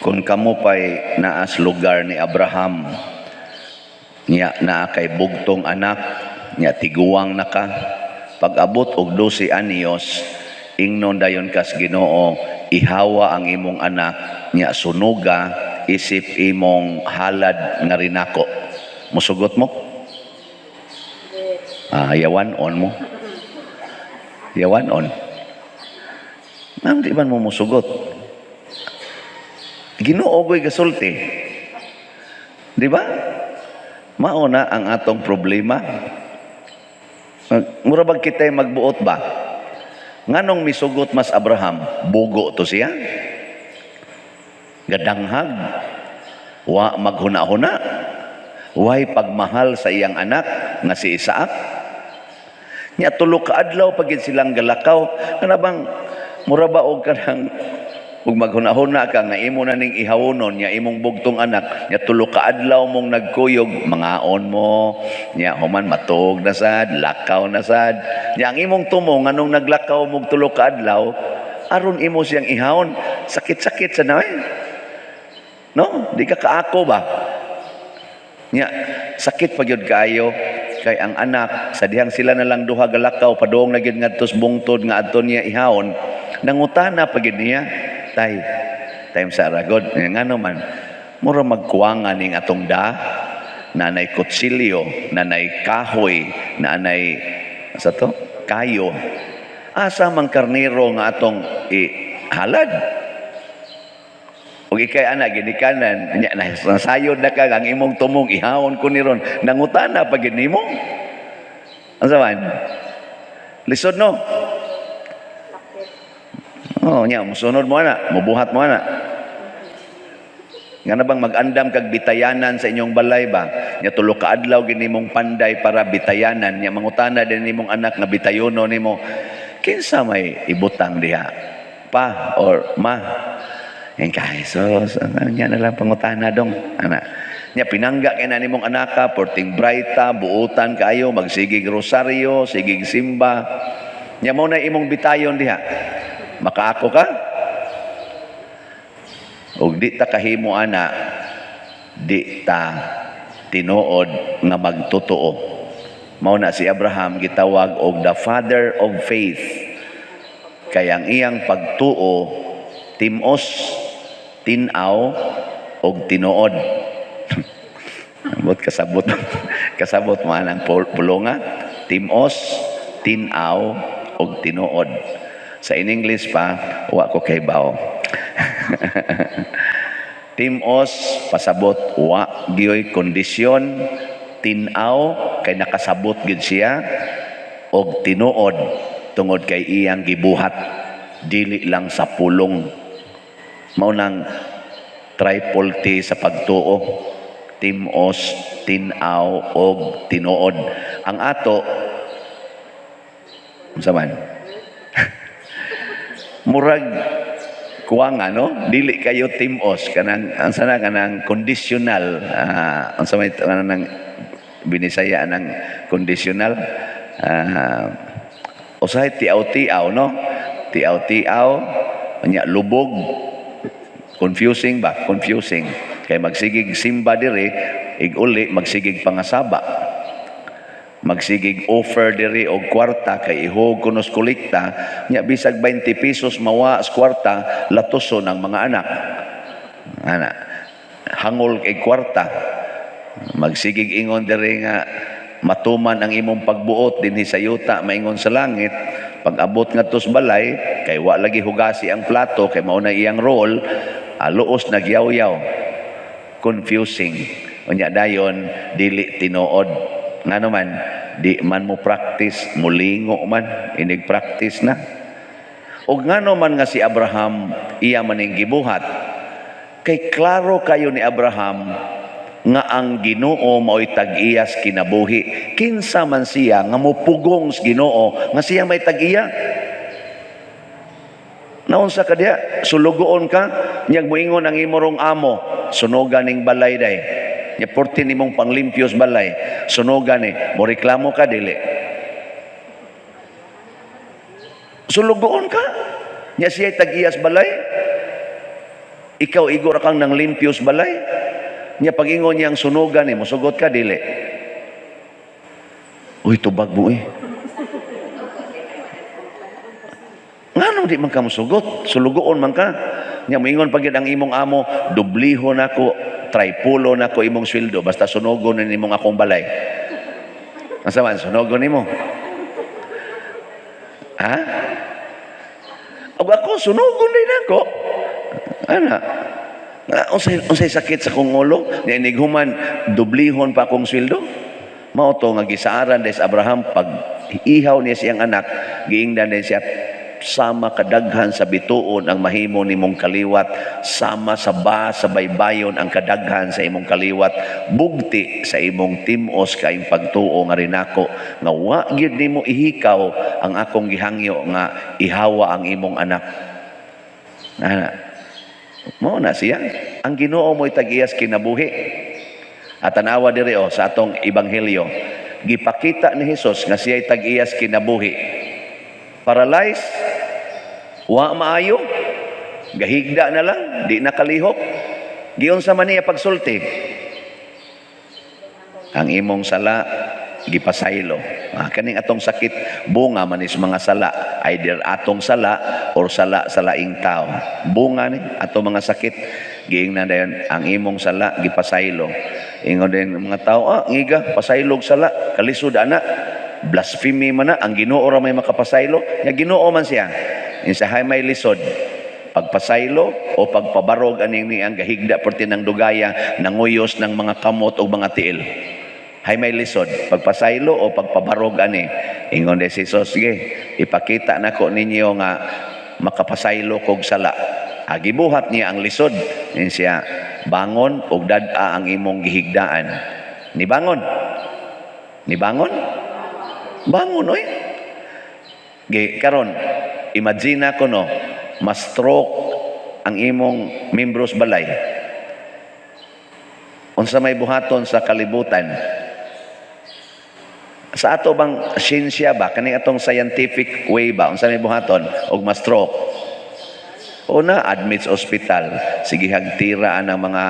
Kung kamo pa'y naas lugar ni Abraham, niya naa kay bugtong anak, niya tiguang na ka, pag-abot og 12 anyos, ingnon dayon kas Ginoo, "Ihawa ang imong anak, niya sunuga isip imong halad nga rinako." Musugot mo? Ah, yawan on mo. Yawan on. Ma'am, di man mo musugot? Ginoo go'y gasulti. Di ba? Mao na ang atong problema. Mura bag kita'y magbuot ba? Nganong misugot mas Abraham? Bugo to siya? Gadanghag? Wa maghuna-huna? Way pagmahal sa iyang anak nga si Isaac? Nya tulo ka adlaw pagid silang galakaw, kana bang mura ba og kanang ug maghuna-huna ka nga imo na ning ihawonon nya imong bugtong anak, nya tulo ka adlaw mong nagkuyog, mangaon mo, nya human matuog na sad, lakaw na sad, nya ang imong tumo nganong naglakaw mog tulo ka adlaw aron imo siyang ihawon, sakit-sakit sa naway, no? Di ka kaako ba? Nya sakit pa gyud kaayo kay ang anak, sa dihang sila na lang duha galakaw padung na gyud ngadto sa bungtod nga adto niya ihawon, nangutana pa gyud niya, "Tay, time sa ragod, ngano man mura magkuwangan ning atong da, nanay kutsilyo, nanay kahoy, nanay sa to kayo, asa man karnero nga atong ihalad?" Ug ikay ana ginikanan nya, nasayod na ka ang imong tumong ihawon ko ni ron, nangutana pa gid nimo. Unsa man lisod, no? Oh, nya musunod mo ana, mubuhat mo ana. Nga na bang mag-andam kag bitayanan sa inyong balay ba? Nya tulo ka adlaw gini mong panday para bitayanan, nya mangutana din nimong anak nga bitayono nimo. "Kinsa may ibutang diha? Pa or ma?" Yan kay so, nya na lang pangutana dong. Ana. Nya pinangga kay na nimong anaka, porting brayta, buutan kaayo, magsigig rosaryo, sigig simba. Nya mo na imong bitayon diha. Makaako ka? Ug di ta kahimo ana, di ta tinuod nga magtotoo. Mao na si Abraham gitawag og the father of faith. Kay ang iyang pagtuo timos, tin-aw og tinuod. Ambot kasabot, kasabot mo anang pulonga, timos, tin-aw og tinuod. Sa in English pa, wa ko kahibaw. Timos, pasabot wa gyoy kondisyon, tin-aw kay nakasabot gid siya, og tinuod tungod kay iyang gibuhat, dili lang sa pulong. Mao nang triple T sa pagtuo: timos, tin-aw og tinuod. Ang ato unsa man, murag kuwang ano, dili kayo timos, kanang ang sana kanang conditional, unsa may kanang Binisaya ng conditional, usahay tiaw-tiaw, no? Tiaw-tiaw, nya lubog, confusing ba? Confusing kay magsigig simba diri, ig-uli magsigig pangasaba, magsigig offer diri og kwarta kay ihog kunos kolekta, nya bisag 20 pesos mawa sa kwarta, latuson ang mga anak ana, hangol kay kwarta. Magsigig ingon diri nga matuman ang imong pagbuot dinhi sa yuta maingon sa langit, pag abot ngadto sa balay, kay wa lagi hugasi ang plato kay mao na iyang role, luos nagyaw-yaw. Confusing. Unya dayon dili tinuod, ngano man di man mo practice, mulingo man inig practice na. Og ngano man nga si Abraham iya maning gibuhat? Kay klaro kayo ni Abraham nga ang Ginoo mao'y tag-iyas kinabuhi. Kinsa man siya nga mupugong sa Ginoo nga siya may tag-iya? Naunsa ka diha, sulugoon ka, nyag moingon ang imorong amo, "Sunogan ning balay day. Nya porti nimong panglimpyos balay, sunogan ni." Mo reklamo ka, dili? Sulugoon ka. Nya siya tag-iyas balay. Ikaw, igo ra kang nang limpyos balay. Nya pag-ingon niyang sunugan eh, musugot ka, dili? Uy, tubag mo eh. Ngano di man ka musugot? Sulugoon man ka. Nya moingon pag ang imong amo, dublihon nako, tripulo nako imong sweldo, basta sunugon na nimong akong balay. Asa man, sunugon nimo? Ha? Og ako, sunugon din ako. Ana. Unsay sakit sa kong ulo? Nya inighuman, dublihon pa akong sweldo? Mao to nga gisaaran des Abraham pag ihaw niya siyang anak, giingnan din siya, sama kadaghan sa bituon ang mahimo nimong kaliwat, sama sa ba sa baybayon ang kadaghan sa imong kaliwat, bugti sa imong tim-os kaayong pagtuo nga rinako nga wa gyud nimo ihikaw ang akong gihangyo nga ihawa ang imong anak. Ana, mao na siya ang Ginoo mo'y tag-iyas kinabuhi. At tanawa diri oh, sa atong ebanghelyo, gipakita ni Hesus nga siya'y tag-iyas kinabuhi. Paralyzed, wa maayo, gahigda na lang, di na kalihok. Giunsa man niya pagsulti? Ang imong sala gipasaylo. Ah, kaning atong sakit bunga man is mga sala, either atong sala or sala sa laing tao. Bunga ni atong mga sakit. Giingnan dayon, ang imong sala gipasaylo. Ingon din ang mga tao, ah, ngiga, pasaylog sala, kalisod ana. Blasphemy man na, ang Ginoo ra may makapasaylo. Nya Ginoo man siya. Insahay may lisod, pagpasaylo o pagpabarog aning ni ang gahigda perti ng dugaya, nanguyos ng mga kamot o mga tiil? Hay may lisod, pagpasaylo o pagpabarog ani? Ingon de si Jesus, sige, ipakita nako ninyo nga makapasaylo kog sala. Gibuhat niya ang lisod. Ingon siya, bangon og dad-a ang imong gihigdaan. Ni bangon. Ni bangon? Bangon oy. Ge karon, imagine ko no, ma-stroke ang imong membros balay. Unsa may buhaton sa kalibutan? Sa ato bang siyensya ba, kani atong scientific way ba, unsa may buhaton og ma-stroke? Una, admit sa ospital. Sige, hagtira ang mga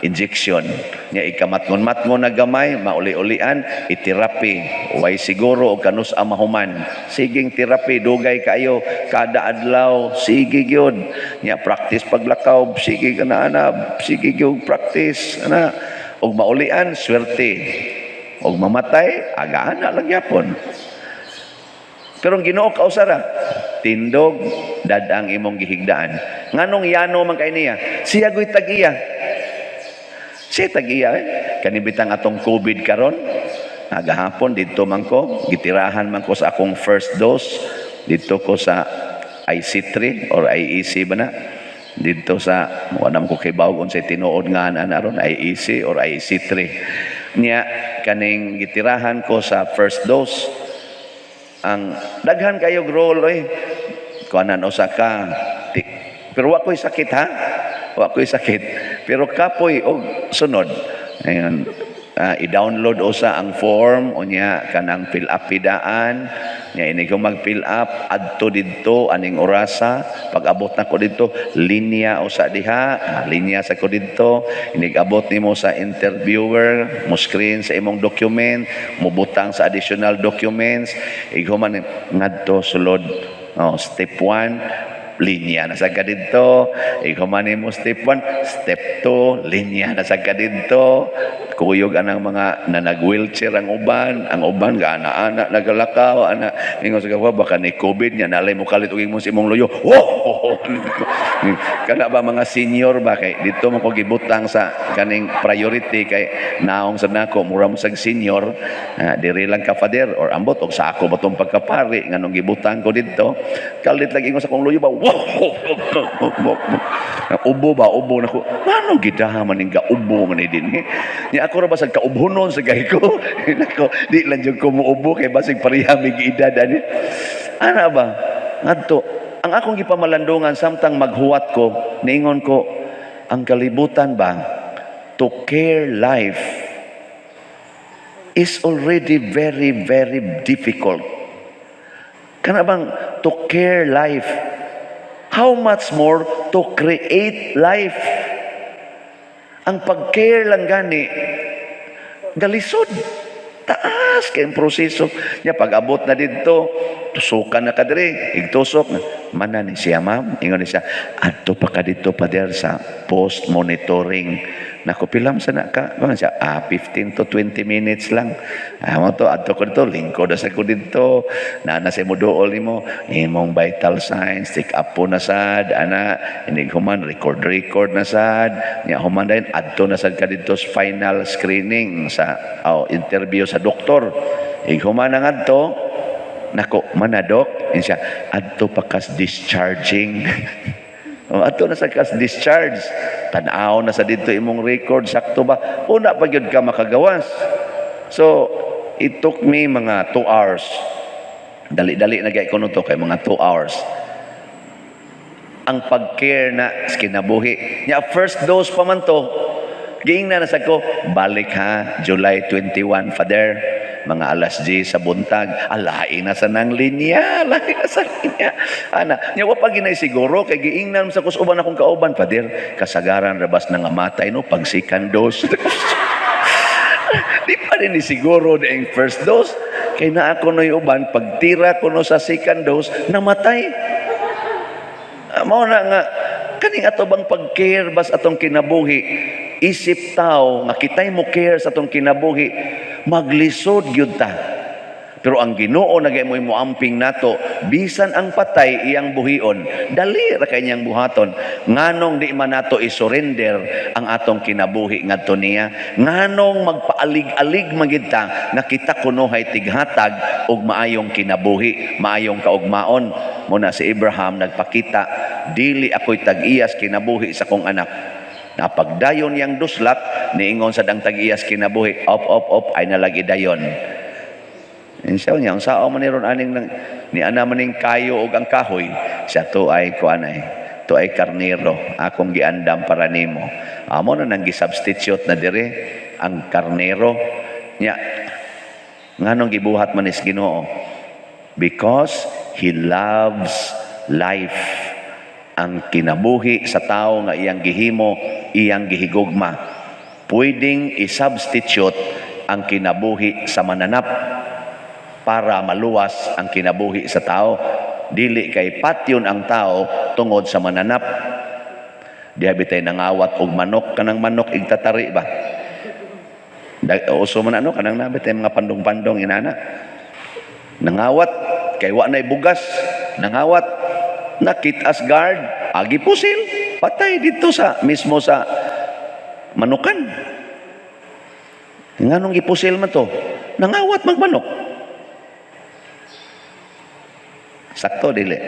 injection. Nya ikamatngon-matngon na gamay, mauli-ulian, iterapi. Way siguro og kanus ang mahuman. Siging therapy, dugay kayo, kada adlaw, sige gyud. Nya practice paglakaw, sige ka na ana, sige gyud practice ana. Og maulian, swerte. Og mamatay, agaan na lang yapon. Pero ang Ginoo kausara, tindog, dad-ang imong gihigdaan. Nganong yano man kay niya? Siya go'y tag-iya. Siya tag-iya eh. Kanibitang atong COVID karon, nagahapon didto man ko, gitirahan man ko sa akong first dose didto ko sa IC3 or IEC ba na? Didto sa, wala man ko kibaw unsay tinuod nga ana aron, IEC or IC3. Nya kaning gitirahan ko sa first dose, ang daghan kayo role oy. Kuanan usa ka ti, pero wa ko'y sakit ha, wa ko'y sakit, pero kapoy og sunod. Ayun, i-download usa ang form, unya kanang fill up pidaan nya. Ini ko mag-fill up adto didto aning orasa. Pag abot nako didto, linya usa diha, linya sa ko didto. Inig abot nimo sa interviewer, mo screen sa imong document, mo butang sa additional documents, ighuman ngadto sulod. Oh, step 1, linya na sa ka didto. Ighuman nimo step 1, step 2, linya na sa ka didto. Kuyog anang mga na nag-wheelchair ang uban ga ana-ana nagalakaw ana. Ingon sa kawa, baka ni COVID nya nalay mo kalit og imong sa imong luyo. Oh! Kana ba mga senior ba, kay dito mo ko gibutang sa kaning priority kay naong sa nako mura mo sag senior. Diri lang ka, Father, or ambot og sa ako ba tong pagkapari nganong gibutang ko didto. Kalit lagi, ingon sa akong luyo ba, wow! Ubo ba, ubo nako. Ngano gidaha man ning gaubo man ni dinhi? Nya ako ra ba sa kaubhonon sa gay ko? Nako, di lang jud ko muubo kay basig pareha mig edad ani. Ana ba? Ngadto ang akong gipamalandungan samtang maghuwat ko, niingon ko, ang kalibutan ba, to care life is already very, very difficult. Kana bang to care life, how much more to create life? Ang pag-care lang gani, galisod. Taas kay ang proseso. Nya pag abot na didto, tusukan na ka diri, igtusok. Mana ni siya, ma'am. Ingon ni siya, adto pa ka didto, Pader, sa post monitoring. Naku, pilam sa na ka? Mga siya, 15 to 20 minutes lang. Mao to, adto ko didto, lingkod na sa ko didto. Na na sa mo duol nimo, imong vital signs, take up po na sad, ana, inig human, record record na sad. Nya human dayon, adto na sad ka didto sa final screening sa, oh, interview sa doktor. Ig human na ngadto, nako, manadok, siya, adto pa kas discharging. Oh, adto na sa kas discharge. Tan-aw na sa didto imong record, sakto ba? Una pa gyud ka makagawas. So, it took me mga 2 hours. Dali-dali na gay ko to kay mga 2 hours. Ang pag-care na sa kinabuhi. Nya first dose pa man to. Giingnan na sa ko, balik ha, July 21, Father, mga alas 10 sa buntag, alai na sa nang linya, alai na sa linya. Ana, nya wa pa ginay siguro kay giingnan sa kus uban akong kauban, Father, kasagaran rabas na nga matay no pag second dose. Di pa din ni siguro ang first dose. Kay naa ko no'y uban, pagtira ko no sa second dose, namatay. Mao na nga, kaning ato bang pag-care bas atong kinabuhi, isip tao nga kitay mo care sa atong kinabuhi, maglisod gyud ta. Pero ang Ginoo na mo mo amping nato, bisan ang patay iyang buhion, dali ra kay niyang buhaton. Nganong di man nato i-surrender ang atong kinabuhi ngadto niya? Nganong magpaalig-alig magid ta nga kita kunohay tighatag og maayong kinabuhi, maayong kaugmaon? Muna si Abraham nagpakita, dili ako'y tag-iyas kinabuhi sa kong anak. Napagdayon niyang duslak, niingon sa dang tag-iyas kinabuhi, op, op, op, ay nalagi dayon. Siya niya, ang sao man ni ron aning nang, ni ana maning kayo og ang kahoy, siya to ay kuan ay, to ay karnero, akong giandam para nimo. Amo na nang gisubstitute na dire ang karnero. Nya, nganong gibuhat man is Ginoo? Because He loves life. Ang kinabuhi sa tao nga iyang gihimo, iyang gihigugma. Pwedeng i-substitute ang kinabuhi sa mananap para maluwas ang kinabuhi sa tao. Dili kay patyon ang tao tungod sa mananap. Diha bitay nangawat og manok, kanang manok igtatari ba? Uso man ano kanang nabit mga pandong-pandong inana. Nangawat kay wa nay bugas, nangawat nakit as guard, agi pusil, patay dito sa mismo sa manukan. Nganong gipusil man to? Nangawat magmanok. Sakto dili?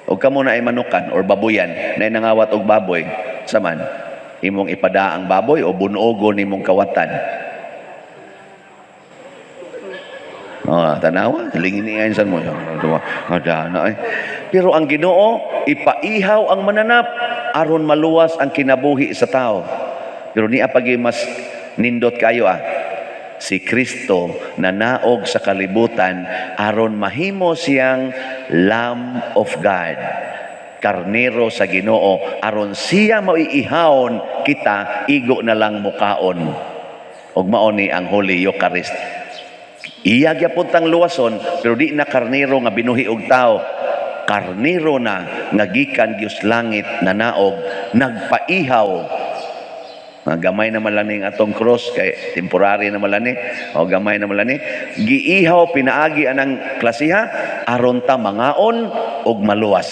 Og kamo na ay manukan or babuyan na nangawat og baboy, saman imong ipada ang baboy o bunogo nimong kawatan? Oh, tanawa, lingin ni san mo. Ada na ay. Pero ang Ginoo ipaihaw ang mananap aron maluwas ang kinabuhi sa tao. Pero niya pagi mas nindot kayo ah. Si Kristo nanaog sa kalibutan aron mahimo siyang Lamb of God. Karnero sa Ginoo aron siya maiihawon, kita igo na lang mukaon. Ug mao ni ang Holy Eucharist. Iya gyapon tang luwason, pero di na karnero nga binuhi og tao. Karnero na nga gikan Dios langit nanaog, nagpaihaw. Nga gamay na man lang ning atong cross kay temporary na man lang ni o gamay na man lang ni giihaw pinaagi anang klasiha aron ta mangaon og maluwas.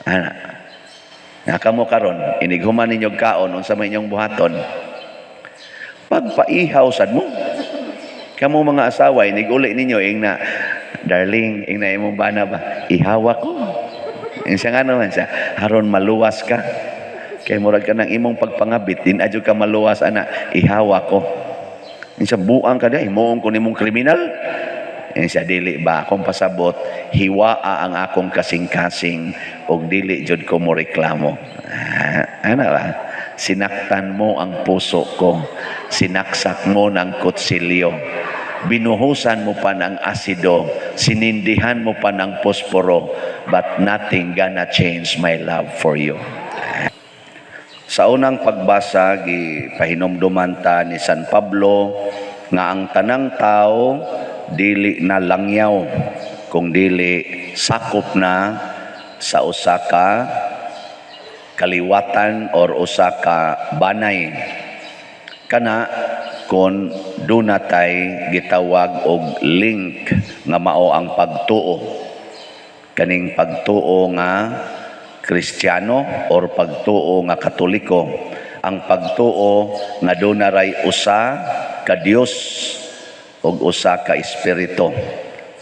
Ana. Nga kamo karon inig human ninyo kaon, unsa may inyong buhaton? Pagpaihaw sad mo. Kamo mga asawa, inig uli ninyo, ing na, darling, ing na imong bana ba, ihawa ko. Ing siya nga naman siya, aron maluwas ka. Kay murag ka ng imong pagpangabit, din adyo ka maluwas, ana, ihawa ko. Ing siya, buang ka di, himuon ko nimong kriminal. Ing siya, dili ba, akong pasabot, hiwaa ang akong kasing-kasing, og dili jud ko mo reklamo. Ah, ano ba? Sinaktan mo ang puso ko. Sinaksak mo ng kutsilyo. Binuhusan mo pa ng asido. Sinindihan mo pa ng posporo. But nothing gonna change my love for you. Sa unang pagbasa, gipahinumduman ta ni San Pablo nga ang tanang tao dili na langyaw kung dili sakop na sa usa ka kaliwatan or usa ka banay, kana kon duna tay gitawag og link nga mao ang pagtuo, kaning pagtuo nga Kristiyano or pagtuo nga Katoliko, ang pagtuo nga duna ray usa ka Dios ug usa ka Espiritu.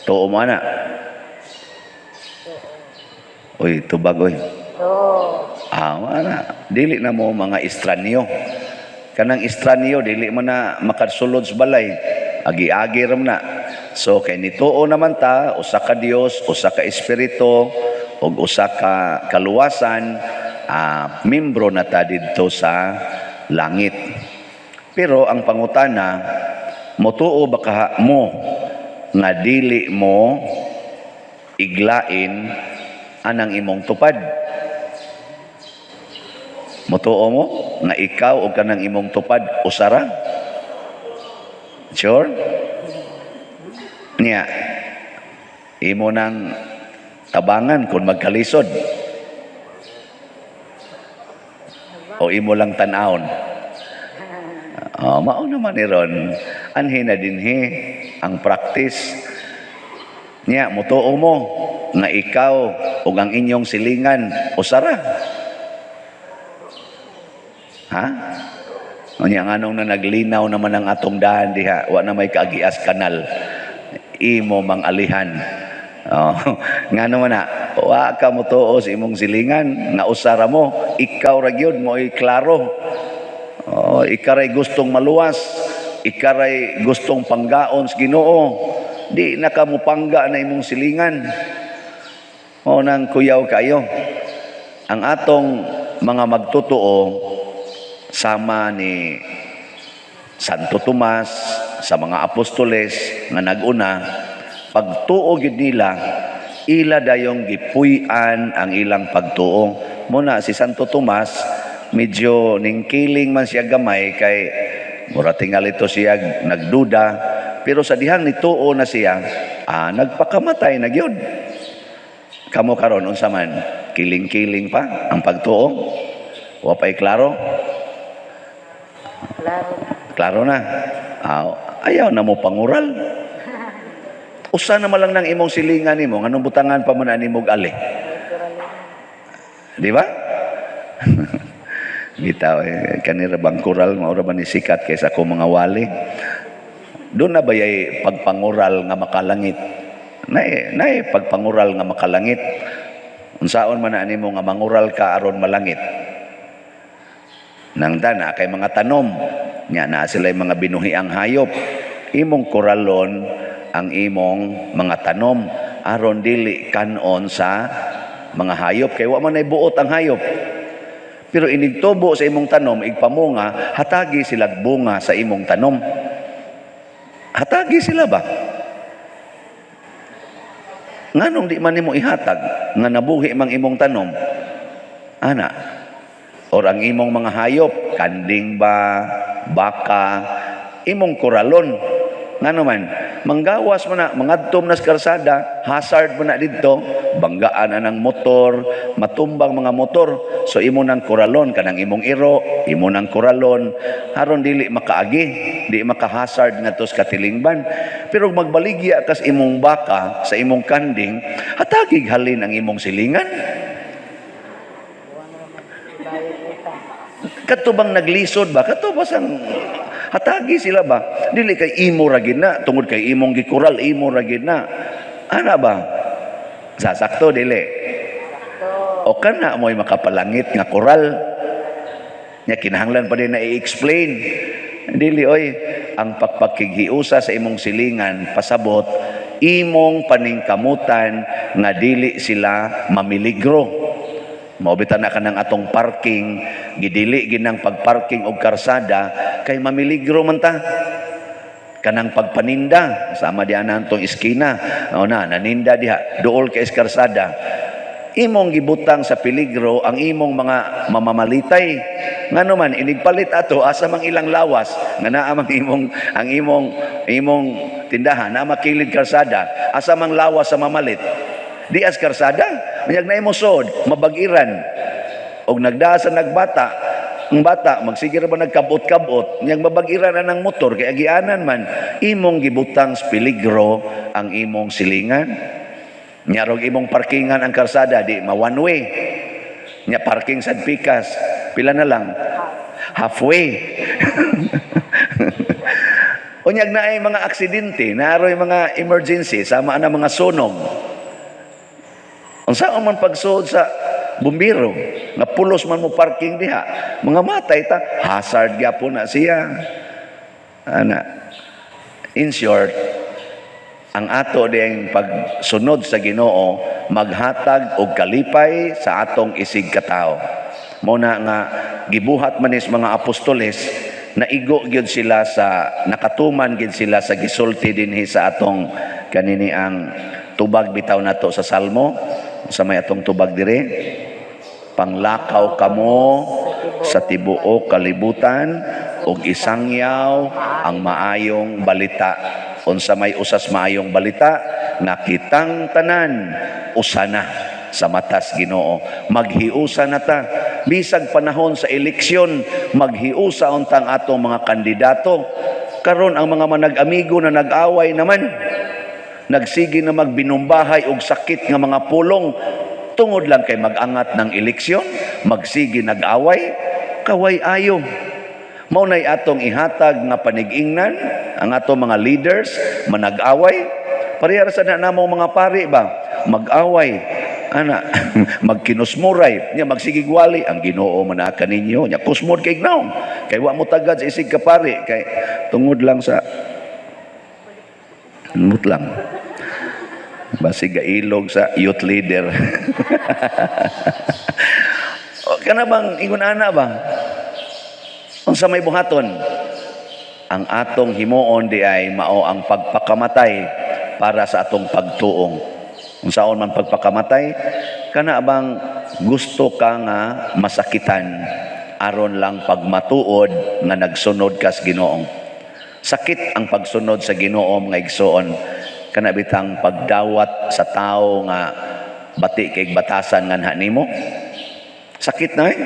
Tuo mo ana? Uy, tubag oy. To. Ah, ana. Dili na mo mga estranyo. Kanang estranyo, dili mo na makasulod sa balay. Agi-agi ram na. So kay nituo naman ta, usa ka Dios, usa ka Espiritu, ug usa ka kaluwasan, membro na ta didto sa langit. Pero ang pangutana, motuo ba ka mo nga dili mo iglain anang imong tupad? Motuo mo nga ikaw o kanang imong tupad usara? Sure? Niya, imo nang tabangan kung magkalisod o imo lang tan-awon? Oh, mao naman ni ron. Anhi na dinhi ang practice. Niya, mutuo mo nga ikaw ug ang inyong silingan usara? Ha? Unya, nganong na naglinaw naman ang atong daan diha, wa na may kaagias kanal. Imo mang alihan. Oh, ngano man na, wa ka motuo sa imong silingan nga usara mo, ikaw ra gyud mo'y klaro. Oh, ikaw ray gustong maluwas, ikaw ray gustong panggaon sa Ginoo. Di na ka mopangga na imong silingan. O nang kuyaw kayo. Ang atong mga magtotoo, sama ni Santo Tomas, sa mga apostoles nga naguna, pagtuo gid nila, ila dayong gipuy-an ang ilang pagtuo. Muna si Santo Tomas, medyo ningkiling man siya gamay kay mura tingali to siya nagduda, pero sa dihang nituo na siya, nagpakamatay na gyud. Kamo karon, unsa man? Kiling-kiling pa ang pagtuo? Wa pa'y klaro? Klaro na. Klaro na. Ayaw na mo pangural. Usa na man lang nang imong silingan nimo, nganong butangan pa man ani mog ali? Di ba? Bitaw eh, kanira bang kural mao ra ba ni sikat kaysa ako mga wali? Doon na ba yay pagpangural nga makalangit? Nay pagpangural nga makalangit. Unsaon man na nimo nga mangural ka aron malangit? Nang dana kay mga tanom, nya na sila mga binuhiang hayop. Imong kuralon ang imong mga tanom aron dili kanon sa mga hayop kay wa man nay buot ang hayop. Pero inigtubo sa imong tanom, igpamunga, hatagi sila bunga sa imong tanom. Hatagi sila ba? Nganong di man nimo ihatag nga nabuhi mang imong tanom? Ana. Or ang imong mga hayop, kanding ba, baka, imong kuralon. Ngano man, manggawas man na, mangadtom na sa karsada, hazard man na didto, banggaan na ng motor, matumbang mga motor. So imo nang kuralon, kanang imong iro, imo nang kuralon, aron dili makaagi, di makahazard ngadto sa katilingban. Pero magbaligya kas imong baka sa imong kanding, hatagig halin ang imong silingan. Kadto bang naglisod ba? Kadto ba sang hatagi sila ba? Dili kay imo ra gid na, tungod kay imong gikural, imo ra gid na. Ana ba? Sasakto dili. O kana mo'y makapalangit nga koral. Nya kinahanglan pa din na i-explain. Dili oy, ang pagpakighiusa sa imong silingan pasabot imong paningkamutan nga dili sila mamiligro. Mao bitaw na kanang atong parking, gidili ginang pagparking og karsada kay mamiligro man ta. Kanang pagpaninda sama di ana atong iskina. O na naninda diha, duol kay karsada. Imong gibutang sa peligro ang imong mga mamamalitay. Ngano man inigpalit ato, asa mang ilang lawas nga naa mang imong ang imong imong tindahan na makilid karsada, asa mang lawas sa mamalit? Dias karsada. Unyag na imo sod, mabagiran og nagdaa sa nagbata, ang bata magsige ra ba nagkabot-kabot, niyang mabagiran na ng motor kay agianan man. Imong gibutang sa peligro ang imong silingan. Nya rog imong parkingan ang karsada, di ma one way nya parking sa pikas, pila na lang, halfway. Unyag na ay mga aksidente, naaroy mga emergency, sama na mga sunog. Unsa man pagsuod sa bumbiro nga pulos man mo parking diha, mga matay ta, hazard gyapon na siya. Ana. In short, ang ato ding pagsunod sa Ginoo maghatag og kalipay sa atong isig katawo. Mao na nga gibuhat man is mga apostoles, naigo gyud sila sa nakatuman gyud sila sa gisulti dinhi sa atong kanini ang tubag bitaw nato sa Salmo, sa may atong tubag dire: "Panglakaw kamo sa tibuok kalibutan ug isangyaw ang maayong balita." Unsa may usas maayong balita? Nga kitang tanan usa na sa matas Ginoo. Maghiusa na ta bisag panahon sa eleksyon, maghiusa untang atong mga kandidato. Karon ang mga manag-amigo na nag-away naman, nagsige na magbinumbahay og sakit nga mga pulong tungod lang kay mag-angat ng eleksyon, magsige nag-away, kaway ayo. Mao nay atong ihatag nga panigingnan ang atong mga leaders manag-away. Pareha ra sa na namo mga pari ba, mag-away ana, magkinusmuray nya, magsigigwali ang Ginoo manaka ninyo nya, kusmod kay nawong kay wa mo tagad sa isig kapari kay tungod lang sa mut lang basig ilog sa youth leader. O, kana bang ingon ana ba? Unsa may buhaton? Ang atong himuon di ay mao ang pagpakamatay para sa atong pagtuong. Unsaon man pagpakamatay? Kana bang gusto ka nga masakitan aron lang pagmatuod nga nagsunod ka sa Ginoo. Sakit ang pagsunod sa Ginoo, mga igsoon. Kana bitang pagdawat sa tao nga bati kay batasan nga nimo. Sakit na eh.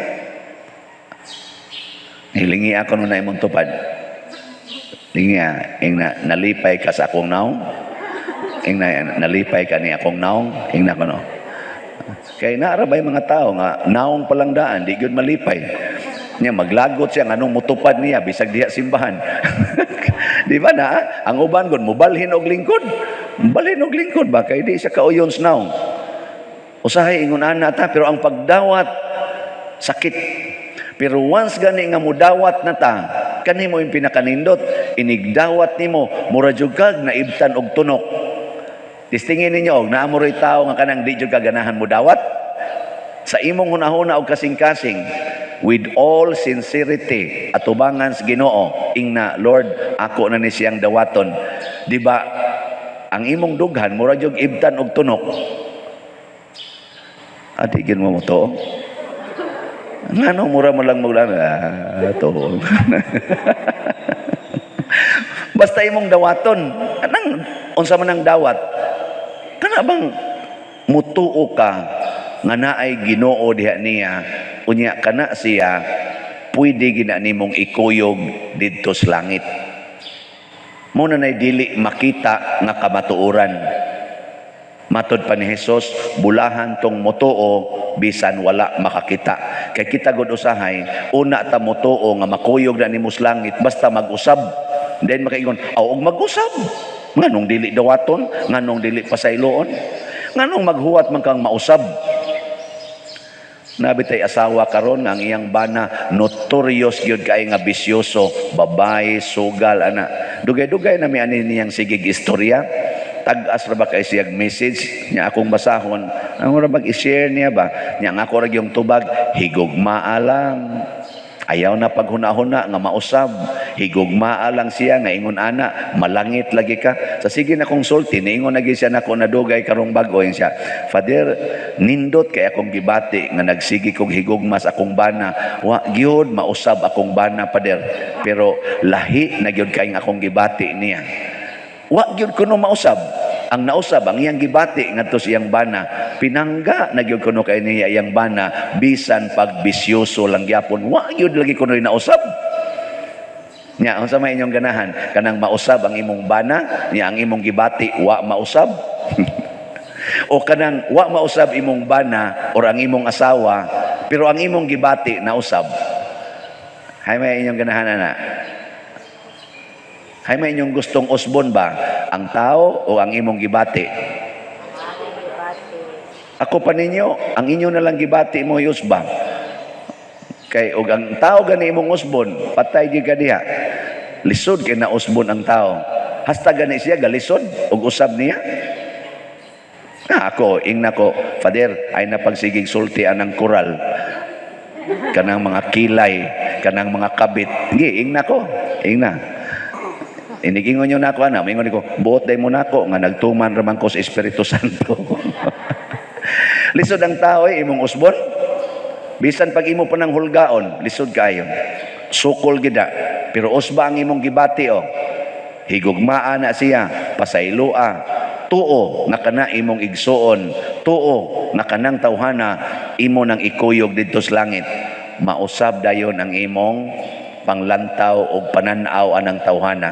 Hilingi ako nun na imong tupad. Lingi ah, ing na, nalipay ka sa akong naong. Ing na, nalipay ka ni akong naong. Ing na ko no. Kay naara ba'y mga tao nga naong palang daan, di gyud malipay. Nya maglagot siya nganong mutupad niya bisag diha simbahan. Di ba na? Ang uban gud mubalhin og lingkod. Mubalhin og lingkod ba kay di siya kauyon sa naong. Usahay ingon ana ta, pero ang pagdawat sakit. Pero once gani nga mudawat na ta, kani mo yung pinakanindot, inigdawat nimo, mura jud kag naibtan og tunok. Testingin ninyo og naa mo ro'y tao nga kanang di jud ka ganahan mo dawat. Sa imong hunahuna og kasing-kasing, with all sincerity, atubangan sa Ginoo, ingna, "Lord, ako na ni siyang dawaton." Di ba, ang imong dughan, mura jud ibtan og tunok. Adi gin mo mo to. Ngano mura mo lang maglan ah, to. Basta imong dawaton. Anang unsa man ang dawat? Kana bang mutuo ka nga naay Ginoo diha niya, unya kana siya pwede gina nimong ikuyog didto sa langit. Mo na nay dili makita nga kamatuoran. Matod pa ni Jesus, bulahan tong motuo bisan wala makakita. Kay kita gud usahay, una ta motuo nga makuyog na nimo sa langit basta mag-usab. Then makaingon, aw og mag-usab. Nganong dili dawaton, nganong dili pasayloon, nganong maghuwat man kang mausab. Nabi tay asawa karon nga ang iyang bana notorious gyud kay nga bisyoso, babae, sugal ana. Dugay-dugay na mi ani niyang sigig istorya. Tag-as ra ba kay siyag message niya akong basahon. Ang ora bag i-share niya ba? Niya ang ako ra yung tubag, higugmaa lang. Ayaw na paghuna-huna nga mausab. Higugmaa lang siya nga ingon ana, malangit lagi ka. Sa sige na kong sulti, niingon na siya nako nadugay karong bag-o siya. "Father, nindot kay akong gibati nga nagsigi kog higugma sa akong bana. Wa gyud mausab akong bana, Father. Pero lahi na gyud kay akong gibati niya. Wa gyud kuno mausab. Ang nausab ang iyang gibati ngadto sa iyang bana. Pinangga na gyud kuno kay niya iyang bana, bisan pag bisyoso lang gyapon, wa gyud lagi kuno nausab." Nya unsa may inyong ganahan? Kanang mausab ang imong bana, nya ang imong gibati wa mausab? O kanang wa mausab imong bana or ang imong asawa, pero ang imong gibati nausab? Hay may inyong ganahan ana? Hay may inyong gustong usbon ba? Ang tao o ang imong gibati? Ako pa ninyo, ang inyo na lang gibati mo usba. Kay og ang tao gani imong usbon, patay gyud ka diha. Lisod kay nausbon ang tao. Hasta gani siya galisod og usab niya. Ah, ako, ingna ko, "Father, ay napagsigig sulti anang koral. Kanang mga kilay, kanang mga kabit." Sige, ingna ko, ingna. Inigingon nyo na ako, ana, mingon ko, "Buot day mo nako nga nagtuman raman ko sa Espiritu Santo." Lisod ang tao eh, imong usbon. Bisan pag imo pa ng hulgaon, lisod kayo. Sukol gida. Pero usba ang imong gibati oh. Higugmaa na siya, pasayloa, tuo nga kana imong igsuon, tuo nga kanang tawhana imo nang ikuyog didto sa langit. Mausab dayon ang imong panglantaw og panan-aw anang tawhana.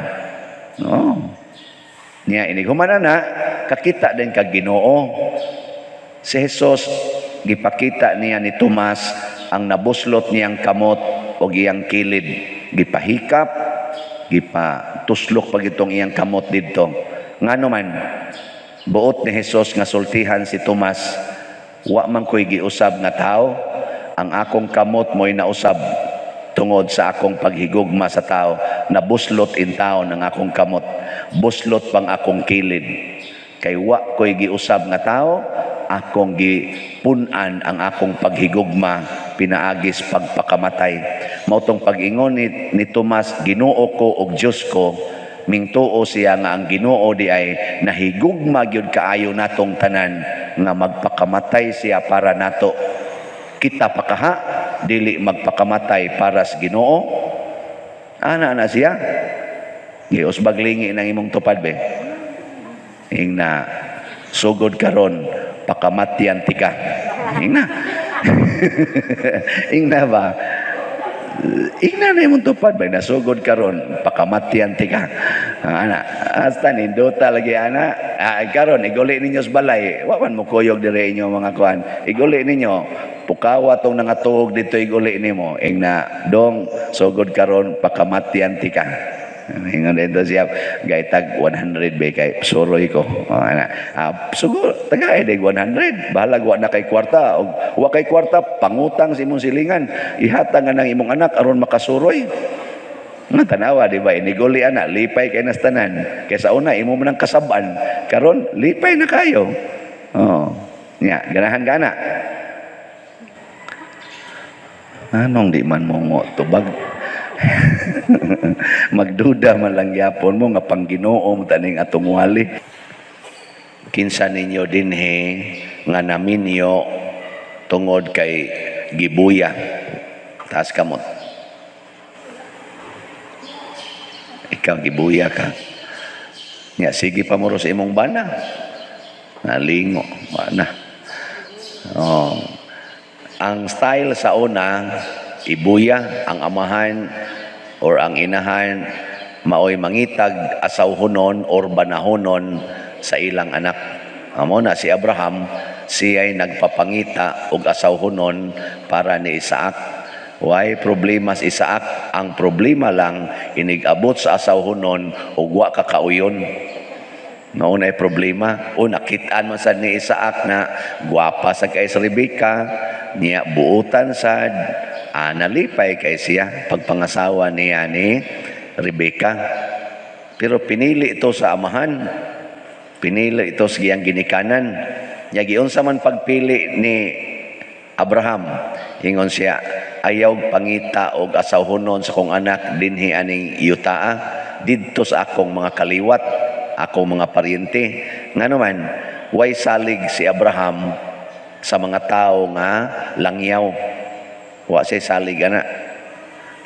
No. Niya inig humana na kakita din kag Ginoo. Si Jesus, gipakita niya ni Tomas ang nabuslot niyang kamot og iyang kilid. Gipahikap, gipatuslok pag itong iyang kamot didto. Ngano man, buot ni Jesus nga sultihan si Tomas, "Wa man ko'y giusab nga tao, ang akong kamot mo'y nausab tungod sa akong paghigugma sa tao. Nabuslot in taon ang akong kamot, buslot pang akong kilid. Kay wa ko'y giusab nga tao, akong gipun-an ang akong paghigugma pinaagis pagpakamatay." Mao tong pag-ingon ni Tomas, "Ginoo ko ug Dios ko," mingtuo siya nga ang Ginoo di ay nahigugma gyud kaayo natong tanan nga magpakamatay siya para nato. Kita pa kaha dili magpakamatay para sa Ginoo? Ana na siya. Giusbag lingi ng imong tupad be. Ingna, "Sugod karon pakamatyan tika." Ingna. Ingna ba? Ingna na imong tupad ba, "Nasugod karon pakamatyan tika." Ah, ana, hasta nindota lagi ana. Ah, karon iguli ninyo sa balay. Wa man mo kuyog dire inyo mga kuan. Iguli ninyo. Pukawa tong nangatuog dito, iguli nimo. Ingna, "Dong, sugod karon pakamatyan tika." Ingon dito siya, "Gaytag 100 be kay suroy ko." Oh, ana. Ah, sugod, tagay dig 100. Bahalag wa na kay kwarta. Og wa kay kwarta, pangutang sa imong silingan. Ihatag nga ng imong anak aron makasuroy. Nga tanawa, di ba? Iniguli ana, lipay kay nas tanan. Kaysa una, imo man ang kasaban. Karon, lipay na kayo. Oh. Nya, ganahan gana. Anong di man mo ngo tubag? Magduda man lang gyapon mo nga pangginoo mo taning atong wali. Kinsa ninyo dinhi nga naminyo tungod kay gibuya? Taas kamot. Ikaw, gibuya ka. Nya sige pa mo sa imong bana. Nalingo, wala. Oh. Ang style sa una, ibuya ang amahan or ang inahan, maoy mangitag asawhonon or banahonon sa ilang anak. Amo na si Abraham, siya'y nagpapangita og asawhonon para ni Isaac. Why problema si Isaac? Ang problema lang, inigabot sa asawhonon ug wa ka kauyon. Mao na problema. O nakitaan man sad ni Isaac na gwapa sa kay si Rebecca, niya buutan sad, ah, nalipay kay siya pagpangasawa niya ni Rebecca. Pero pinili ito sa amahan. Pinili ito sa iyang ginikanan. Nya giunsa man pagpili ni Abraham? Ingon siya, Ayaw pangita og asawhonon sa kong anak dinhi aning yutaa, didto sa akong mga kaliwat, akong mga paryente. Ngano man, way salig si Abraham sa mga tao nga langyaw. Wa siya salig ana.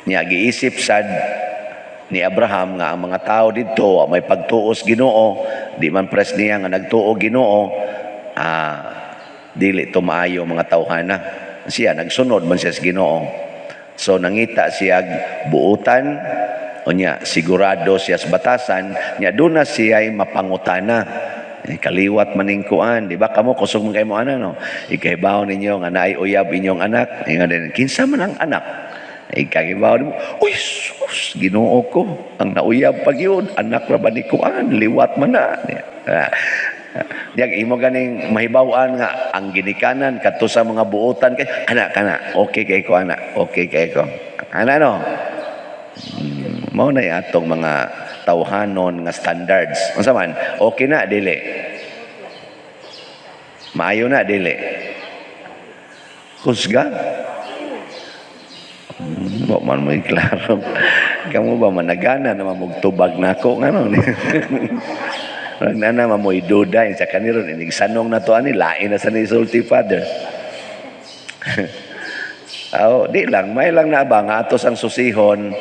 Nya giisip sad ni Abraham nga ang mga tao didto may pagtuos Ginoo, di man pres niya nga nagtuo Ginoo, dili to maayo mga tawhana. Siya nagsunod man siya sa Ginoo. So nangita siya buutan, unya sigurado siya sa batasan, nya doon na siya ay mapangutana. Eh, kaliwat maning kuan, di ba kamo kusog man kay mo ana, no? Ikahibaw ninyo nga naay uyab inyong anak, ingon din, kinsa man ang anak? Ikahibaw nimo, uy sus, Ginoo ko, ang nauyab pag yun, anak ra ba ni kuan, liwat man na. Yang imo ganing mahibaw-an nga ang ginikanan kadto sa mga buotan kay kana kana, okay kay ko ana, okay kay ko. Ana, no? Mao na atong mga tawhanon nga standards. Unsa man? Okay na dili? Maayo na dili? Husga? Wa man mo klaro. Kamo ba managana na mamugtubag nako ngano ni? Rag na na mamoy duda sa kaniron inig sanong na to ani lain na sa ni sulti, Father. Oh, di lang may lang na ba nga ato sang susihon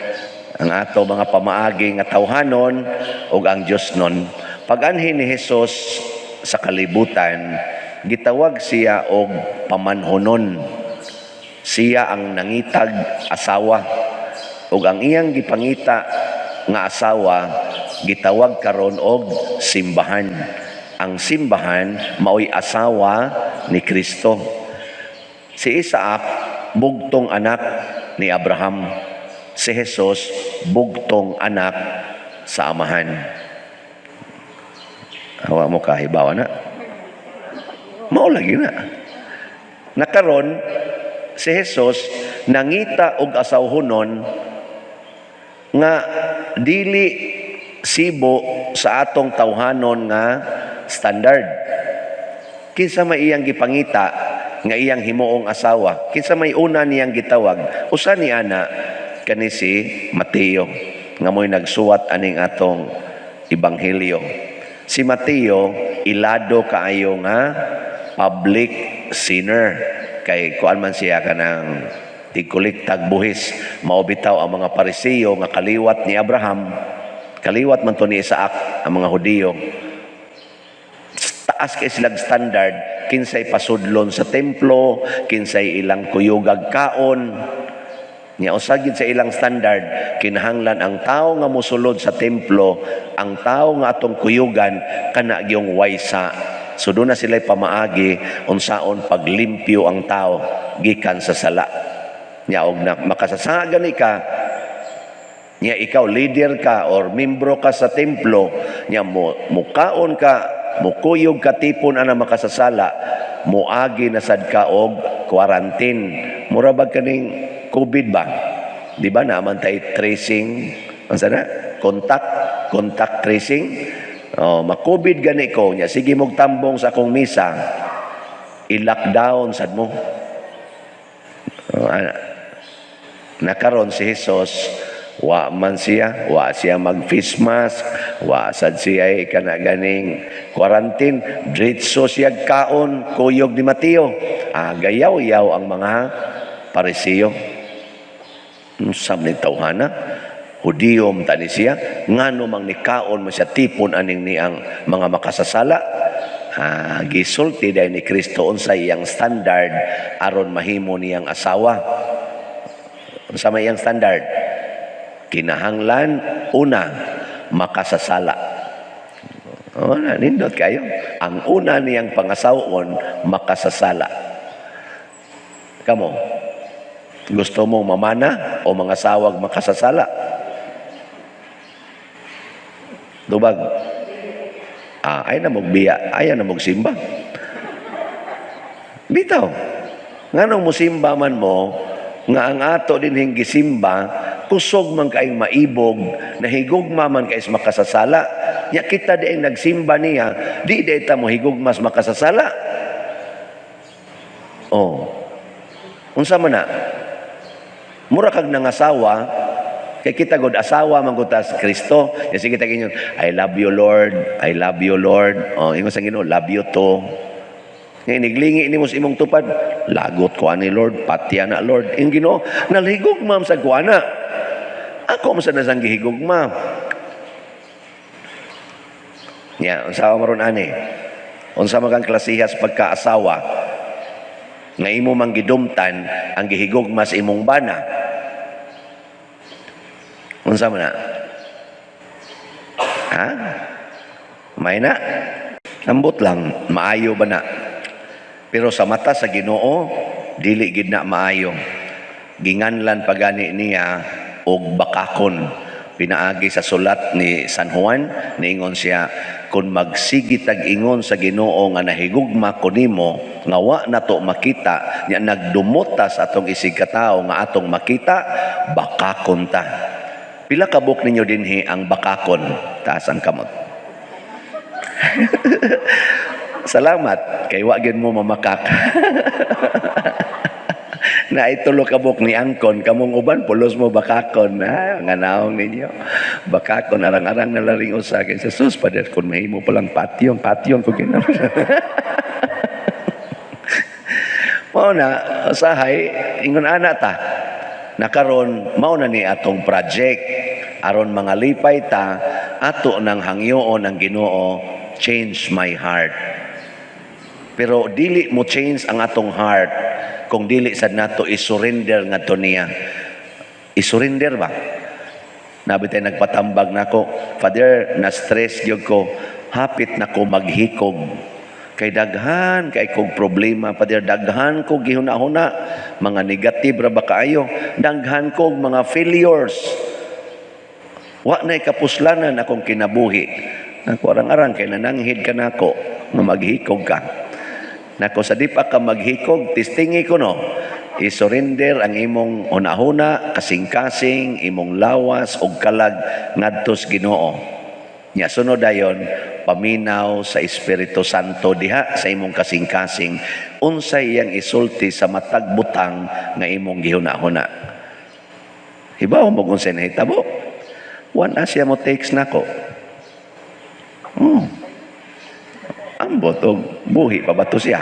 ang ato mga pamaagi nga tawhanon ug ang Dios nun. Pag-anhi ni Jesus sa kalibutan, gitawag siya og pamanhonon. Siya ang nangitag asawa ug ang iyang gipangita nga asawa gitawag karon og simbahan. Ang simbahan maoy asawa ni Kristo. Si Isaac bugtong anak ni Abraham. Si Jesus bugtong anak sa Amahan. Awa mo kahibaw na. Mao lagi na. Nakaron si Jesus nangita og asawhonon nga dili sibo sa atong tawhanon nga standard. Kinsa may iyang gipangita nga iyang himuong asawa? Kinsa may una niyang gitawag? Usa ni ana kani si Mateo nga mo'y nagsuwat aning atong ebanghelyo. Si Mateo ilado kaayo nga public sinner kay kuan man siya kanang tigkuliktag buhis. Mao bitaw ang mga Pariseo nga kaliwat ni Abraham, kaliwat man to ni Isaac ang mga Hudiyo, taas kay silang standard kinsay pasudlon sa templo, kinsay ilang kuyugag kaon. Nya usa gid sa ilang standard, kinahanglan ang tawo nga mosulod sa templo, ang tawo nga atong kuyugan kana gyung waysa. So doon na sila pamaagi unsaon paglimpyo ang tao gikan sa sala. Nya og na makasasala gani ka, nya ikaw leader ka or membro ka sa templo, nya mo mukaon ka, mukuyog ka tipon ana makasasala, muagi na sad ka og quarantine. Mura ba kaning COVID ba? Di ba naman tay tracing, unsa na? Contact, contact tracing. Oh, ma-COVID gani ko nya sige mog tambong sa akong misa, i-lockdown sad mo. Oh, ana. Nakaron si Jesus, wa man siya, wa siya mag face mask, wa sad siya ay kana ganing quarantine, diretso siya kaon kuyog ni Mateo. Ah, gayaw-yaw ang mga Pariseo. Unsa man ni tawhana? Hudiyo man tani siya, ngano mang nikaon mo siya tipon aning niang mga makasasala? Ah, gisulti dahil ni Kristo unsa iyang standard aron mahimo niyang asawa. Unsa may iyang standard? Kinahanglan una makasasala. Oh, na nindot kayo. Ang una niyang pangasawon makasasala. Kamo, gusto mo mamana o mangasawag makasasala? Tubag. Ah, ay na mogbiya, ay na mogsimba. Bitaw. Nganong musimba man mo, nga ang ato din gisimba, kusog man kaayong maibog, nahigugma man kay makasasala. Nya kita di ang nagsimba niya, di di ta mo higugmas makasasala. Oh. Unsa man na? Mura kag nangasawa, kay kita god asawa man gud ta sa Kristo. Ya sige ta ingon, "I love you, Lord, I love you, Lord." Oh, ingon sa Ginoo, "Love you too." Nga iniglingi nimo sa imong tupad, "Lagot ko ani, Lord, patya na, Lord." Ang Ginoo, nalhigugma man sa kuana. Ako man sa nasang gihigugma. Nya, unsa maron ani? Unsa man kang klasihas pagkaasawa nga imo mang gidumtan ang gihigugma sa imong bana? Unsa man na? Ha? May na? Ambot lang, maayo ba na? Pero sa mata sa Ginoo, dili gid na maayo. Ginganlan pagani niya og bakakon. Pinaagi sa sulat ni San Juan, niingon siya, kung magsigi tag ingon sa Ginoo nga nahigugma ko nimo, nga wa nato makita, nya nagdumot ta sa atong isig katawo nga atong makita, bakakon ta. Pila kabuk ninyo dinhi ang bakakon? Taas ang kamot. Salamat kay wa gyud mo mamakak. Na itulo kabuk ni angkon, kamong uban pulos mo bakakon. Ha, nga naong ninyo. Bakakon arang-arang na laring usa kay Jesus pader kun mahimo pa lang patyon, patyon ko gina. Mao na usahay ingon ana ta. Nakaron mao na ni atong project aron mga lipay ta, ato nang hangyoon ang Ginoo, "Change my heart." Pero dili mo change ang atong heart kung dili sad nato i-surrender ngadto niya. I-surrender ba? Nabi tayo nagpatambag nako, "Father, na-stress gyud ko, hapit na ko maghikog. Kay daghan kay kog problema, Father, daghan ko gihuna-huna, mga negative ra ba kaayo, daghan kog mga failures. Wa na'y kapuslanan akong kinabuhi." Nako, arang-arang kay nananghid ka nako nga maghikog ka. Nako, sa di pa ka maghikog, testingi ko no. I-surrender ang imong hunahuna, kasing-kasing, imong lawas ug kalag ngadto sa Ginoo. Nya sunod dayon, paminaw sa Espiritu Santo diha sa imong kasing-kasing, unsay iyang isulti sa matag butang nga imong gihuna-huna. Hibaw mo kung unsay nahitabo. Wa na siya mo text nako. Oh. Ambot og buhi pa ba to siya?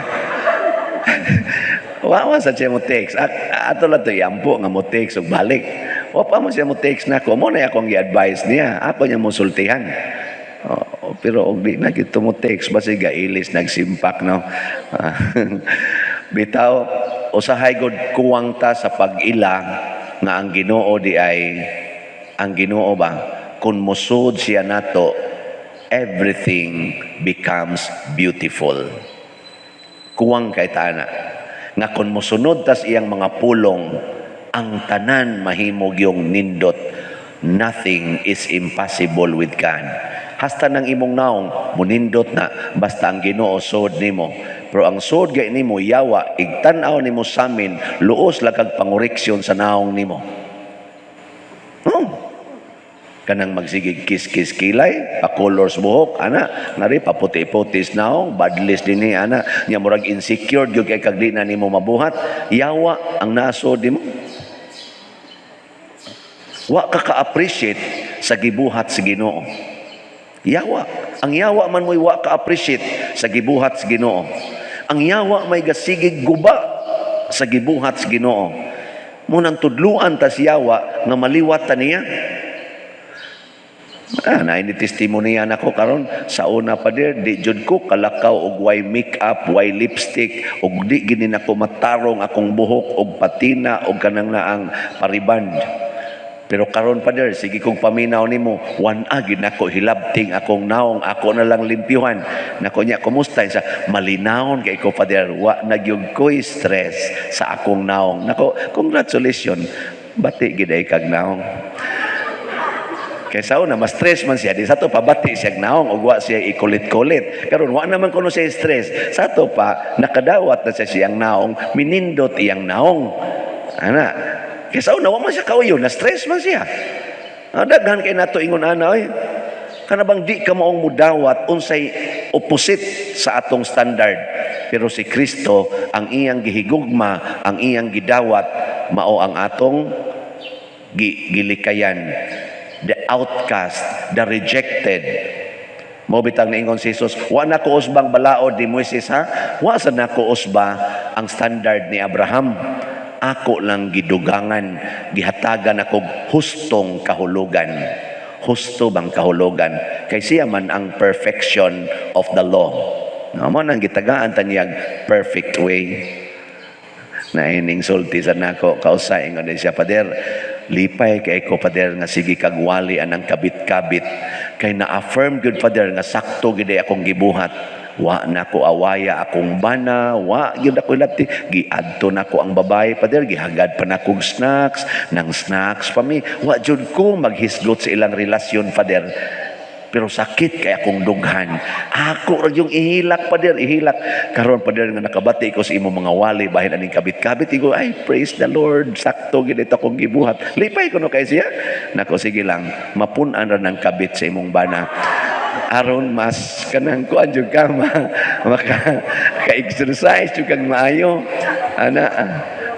Wa wa sa siya mo text. Ato lang to iampo nga mo text og balik. Wa pa mo siya mo text nako. Mo na akong gi-advise niya. Ako niya mo sultihan. Oh, pero og di na gito mo text, basi gailis nagsimpak no. Bitaw usahay gud kuwang ta sa pag-ila nga ang Ginoo di ay ang Ginoo ba, kung musud siya nato, everything becomes beautiful. Kuwang kay tana nga kung mosunod tas iyang mga pulong, ang tanan mahimog yung nindot. Nothing is impossible with God. Hasta ng imong naong munindot na basta ang Ginoo sod nimo. Pero ang sod gay nimo yawa, igtan-aw nimo samin, luos lang kag pangoreksyon sa naong nimo. Oh. Kanang magsigig kiss-kiss kilay, pa-colors buhok, ana, ngari paputi-puti sa naong, badlis dinhi ana, nya murag insecure gyud kay kag di na nimo mabuhat, yawa ang nasod nimo. Wa ka ka-appreciate sa gibuhat sa Ginoo. Yawa. Ang yawa man mo'y wa ka-appreciate sa gibuhat sa Ginoo. Ang yawa may gasigig guba sa gibuhat sa Ginoo. Munang tudluan ta si yawa nga maliwat ta niya. Ah, naay ni testimony nako karon sa una pa dir, di jud ko kalakaw og way makeup, way lipstick, og di gini nako matarong akong buhok og patina og kanang naang pariband. Pero karon pa dir, sige kong paminaw nimo, wan-a gid nako hilabting akong naong, ako na lang limpyuhan. Nako niya, kumusta sa malinawon kay ko, Father, wa na gyud ko'y stress sa akong naong. Nako, congratulations. Bati gid ay kag naong. Kay sa una, mas stress man siya. Di sa to pa, bati siya naong, ug wa siya ikulit-kulit. Karon wa naman kuno siya stress. Sa to pa, nakadawat na siya siyang naong, minindot iyang naong. Ana. Kay sa una, wa man siya kauyo, na stress man siya. Ah, daghan kay nato ingon ana oy. Kana bang di ka maong mudawat unsay opposite sa atong standard. Pero si Kristo, ang iyang gihigugma, ang iyang gidawat, mao ang atong Gilikayan, the outcast, the rejected. Mao bitang niingon si Jesus, "Wa na ko usbang balaod ni Moises, ha. Wa sa nako usba ang standard ni Abraham. Ako lang gidugangan, gihatagan ako hustong kahulugan." Husto bang kahulugan? Kay siya man ang perfection of the law. No, mao nang gitagaan taniyag perfect way. Na ining sulti sa nako kausa, ingon din siya, "Pader, lipay kay ko, Pader, nga sige kag wali anang kabit-kabit kay na-affirm gyud, Pader, nga sakto gid akong gibuhat. Wa na ko awaya akong bana, wa gyud ako ilabti. Giadto na ko ang babae, Pader, gihagad pa na kog snacks, nang snacks pa mi. Wa jud ko maghisgot sa ilang relasyon, Pader. Pero sakit kay akong dughan. Ako ra yung ihilak, Pader, ihilak. Karon, Pader, nga nakabati ko sa imong mga wali bahin aning kabit-kabit, igo, ay, praise the Lord, sakto gid ito akong gibuhat. Lipay ko no kay siya. Nako, sige lang, mapun-an ra ng kabit sa imong bana. Aron mas kanang kuan jud ka ma, maka ka-exercise jud kag maayo." Ana.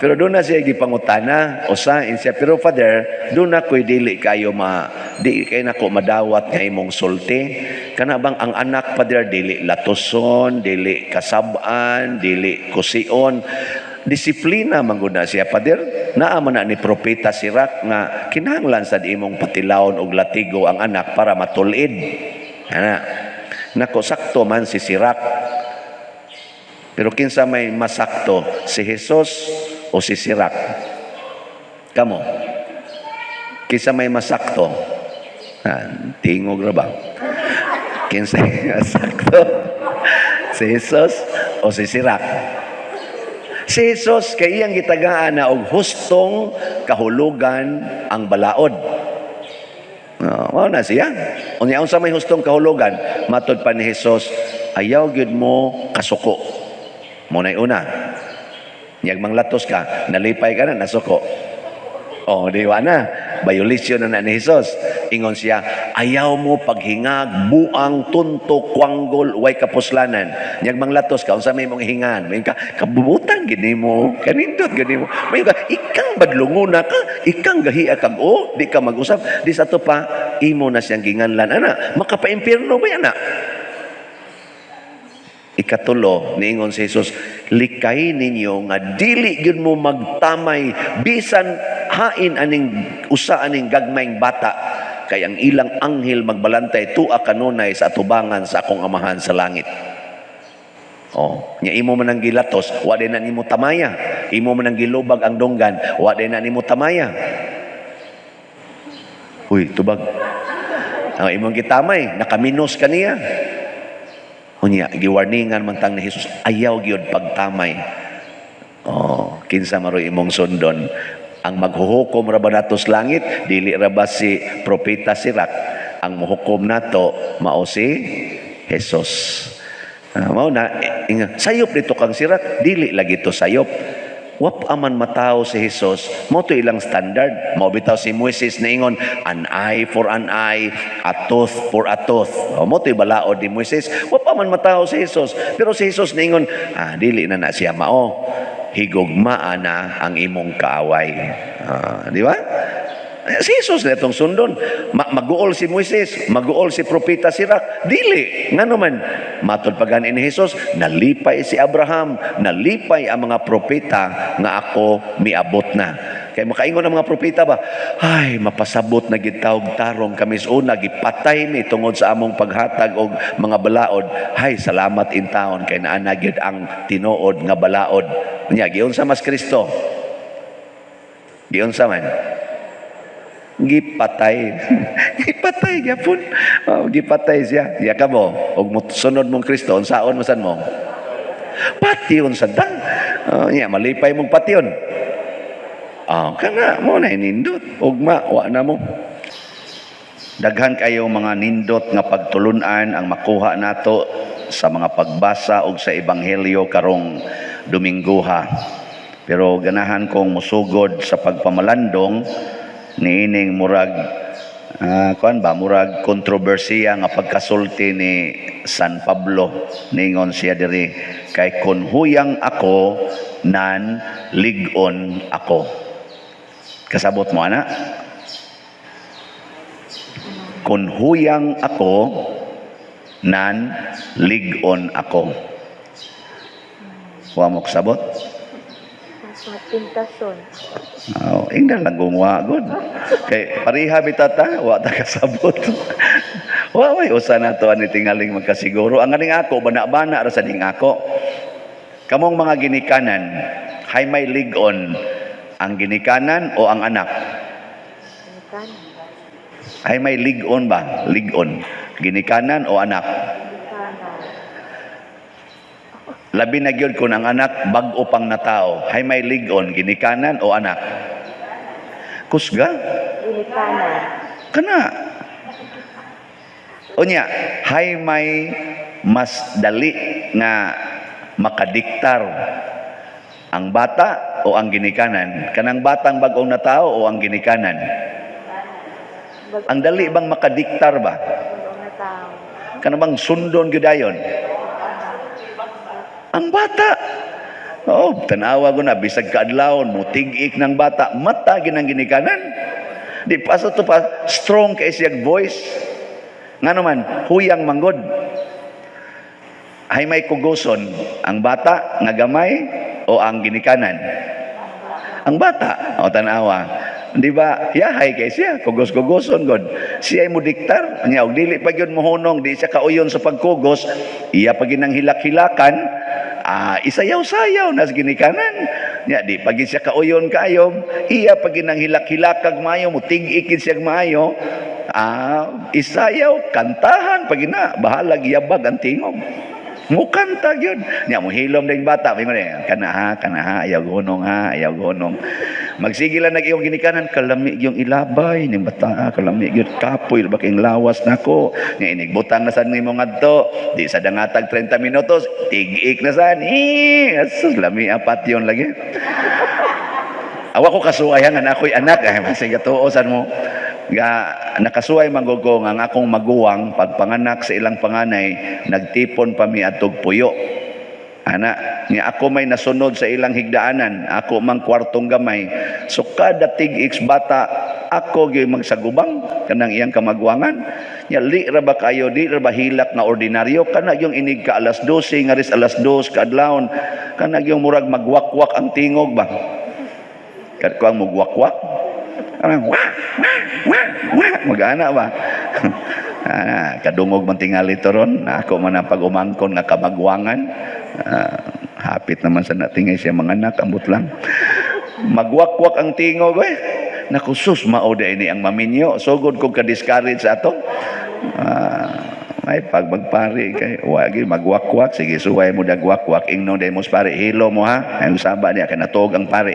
Pero doon na siya gipangutana, usain siya. "Pero Father, doon na ko'y dili kayo ma, di kay nako madawat nga imong sulti. Kana bang ang anak, Father, dili latuson, dili kasab-an, dili kusion. Disiplina man gud na siya, Father. Naa man na ni Propeta Sirak nga kinahanglan sad imong patilawon og latigo ang anak para matulid. Ana. Nako, sakto man si Sirak. Pero kinsa may masakto, si Jesus o si Sirak? Kamo? Kinsa may masakto? Ah, tingog ra ba? Kinsa may masakto? Si Jesus o si Sirak? Si Jesus kay iyang gitagaan na og hustong kahulugan ang balaod. Oh, mao na siya. Unya, unsa may hustong kahulugan? Matod pa ni Jesus, ayaw gyud mo kasuko. Mo na'y una. Nyag manglatos ka, nalipay ka na, nasuko. Oh, di ba na? Violation na na ni Jesus. Ingon siya, ayaw mo paghingag, buang, tunto, kwanggol, way kapuslanan. Nyag manglatos ka, unsa may mong hingan? May ka, kabubutan gini mo, kanindot gini mo. May ka, ikang badlungona ka, ikang gahia kag o, di ka mag-usap. Di sa to pa, imo na siyang ginganlan. Ana, makapa-impyerno ba yan, ana? Ikatulo, niingon si Jesus, likay ninyo nga dili gyud mo magtamay bisan hain aning usa aning gagmayng bata kay ang ilang anghel magbalantay tua kanunay sa atubangan sa akong Amahan sa langit. Oh, nya imo man ang gilatos, wa din na nimo tamaya. Imo man ang gilubag ang dunggan, wa din na nimo tamaya. Uy, tubag. Ang imong gitamay, nakaminos kaniya. Unya, giwarningan man tang ni Jesus, ayaw gyud pagtamay. Oh, kinsa maroy imong sundon? Ang maghuhukom ra ba nato sa langit? Dili ra ba si Propeta Sirak? Ang muhukom nato mao si Jesus. Ah, mao na sayop dito kang Sirak, dili lagi to sayop. Wap aman matawo si Jesus, mao to ilang standard. Mao bitaw si Moises niingon, "An eye for an eye, a tooth for a tooth." O, mao to balaod ni Moises. Wap aman matawo si Jesus. Pero si Jesus niingon, ah, dili na na siya mao. Higugmaa na ang imong kaaway. Ah, di ba? Si Jesus na itong sundon. Maguol si Moises, maguol si Propeta Sirak. Dili. Ngano man, matod pa gani ni Jesus, nalipay si Abraham, nalipay ang mga propeta nga ako miabot na. Kay makaingon ang mga propeta ba, "Ay, mapasabot na gid tawg tarong kami sa una, gipatay mi tungod sa among paghatag og mga balaod. Hay, salamat in taon kay naa na gyud ang tinuod nga balaod." Nya, giunsa mas Kristo? Giunsa man? Gipatay. Gipatay gyapon. Oh, gipatay siya. Ya kamo, og sunod mong Kristo, unsaon mo san mo? Patyon sa dang. Oh, nya malipay mong patyon. Oh, kana mo na nindot. Ugma wa na mo. Daghan kayo mga nindot nga pagtulunan ang makuha nato sa mga pagbasa og sa ebanghelyo karong Dominggoha. Pero ganahan kong musugod sa pagpamalandong niining murag kuan ba, murag kontrobersiya nga pagkasulti ni San Pablo. Ningon siya diri, "Kay kon huyang ako, nan lig-on ako." Kasabot mo ana? Kung huyang ako, nan lig-on ako. Wa mo kasabot? Pintason. Oh, ingnan lang kung wa gud. Kay pareha bitaw ta, wa ta kasabot. Wa may usa na to ani tingaling magkasiguro. Ang aning ako bana-bana ra sa ning ako. Kamong mga ginikanan, hay may lig-on ang ginikanan o ang anak? Ginikanan. Hay may lig-on ba? Lig-on. Ginikanan o anak? Ginikanan. Labi na gyud kung ang anak bag-o pang natao. Hay may lig-on, ginikanan o anak? Kusga? Ginikanan. Kana. Unya, hay may mas dali nga makadiktar, ang bata o ang ginikanan? Kanang batang bag-ong natao o ang ginikanan? Ang dali bang makadiktar ba? Bag-ong natao. Kana bang sundon gyud dayon? Ang bata. Oh, tanawa ko na bisag kaadlawon mo tig-ik ng bata, mata ginang ginikanan. Di pa sa to pa strong kay siyang voice. Ngano man, huyang manggod. Ay may kugoson ang bata nga gamay o ang ginikanan? Ang bata, o tanawa. Di ba? Yahay kay siya, kugos-kugoson god. Siya ay mo diktar, nya og dili pa gyud mohunong, di siya kauyon sa pagkugos, iya pa ginang hilak-hilakan, isayaw-sayaw nas ginikanan. Nya di pa gid siya kauyon kayo, iya pa ginang hilak-hilakag maayo, mo tig-ikid siya maayo, isayaw, kantahan pa gina, bahalag yabag ang tingog. Mukanta gyud. Nya mo hilom ding bata, may man kana ha, kana ha, ayaw gunong ha, ayaw gunong. Magsige lang nag iyong ginikanan, kalami yung ilabay ning bata, kalami gyud, kapoy ba king lawas nako. Nya inigbutang na sad nimo ngadto, di sa dangatag 30 minutos, tig-ik na sad. Eh, asus, lami apat yon lagi. Awa ko kasuway nga ako'y anak, ay masig tuo sad mo. Ga nakasuway man gud ko nga ang akong maguwang pagpanganak sa ilang panganay, nagtipon pa mi adtog puyo. Ana, nga ako may nasunod sa ilang higdaanan, ako mang kwartong gamay. So kada tig-x bata, ako gyud magsagubang kanang iyang kamagwangan. Nya li ra ba kayo, di ra ba hilak nga ordinaryo kana yung inig ka alas 12 nga ris alas 2 kaadlawon, kana yung murag magwakwak ang tingog ba. Kad ko ang mugwakwak. Parang wah, wah, wah, wah, mag-ana ba? Kadungog man tingali to ron, ako man ang pag-umangkon nga kamagwangan. Hapit naman sa natingay siya mga anak, ambot lang. Magwakwak ang tingog eh. Naku sus, mao ini ang maminyo. Sugod kog ka-discourage sa ato. Ay pag magpari kay wagi magwakwak, sige suway mo dagwakwak, ingno day mo pare, hilo mo ha, ang saba niya kay natuog ang pare.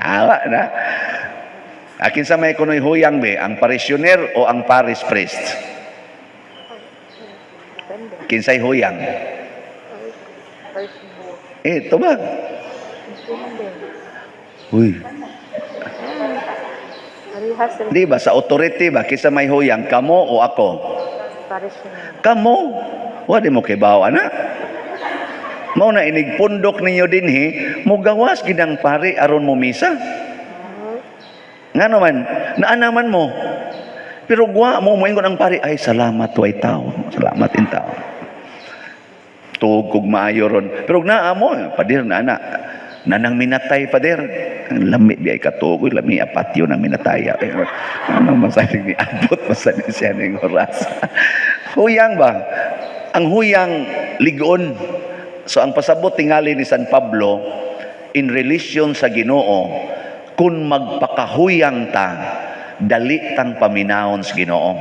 Awa na. Akin sa may kunoy huyang be, ang parishioner o ang parish priest? Depende. Kinsay huyang? First. Eh, tubag. Depende. Uy, Parehas rin. di ba sa authority ba kinsa may huyang, kamo o ako? Parishioner. Kamo. Wa di mo kibaw ana. Mao na inig pundok ninyo dinhi, mugawas ginang pare aron mo misa. Ngano man, naanaman mo. Pero gwa mo moingon ang pare, "Ay salamat way tao, salamat in tao." Tuog kog maayo ron. Pero naa mo, pader na ana. Nanang minatay, pader. Ang lami bi ay katuog, lami apatyo na minataya. Eh, ano masalig ni abot masalig siya ning oras. Huyang ba? Ang huyang ligon. So ang pasabot tingali ni San Pablo in relation sa Ginoo, kung magpakahuyang ta, dali tang paminawon sa Ginoo.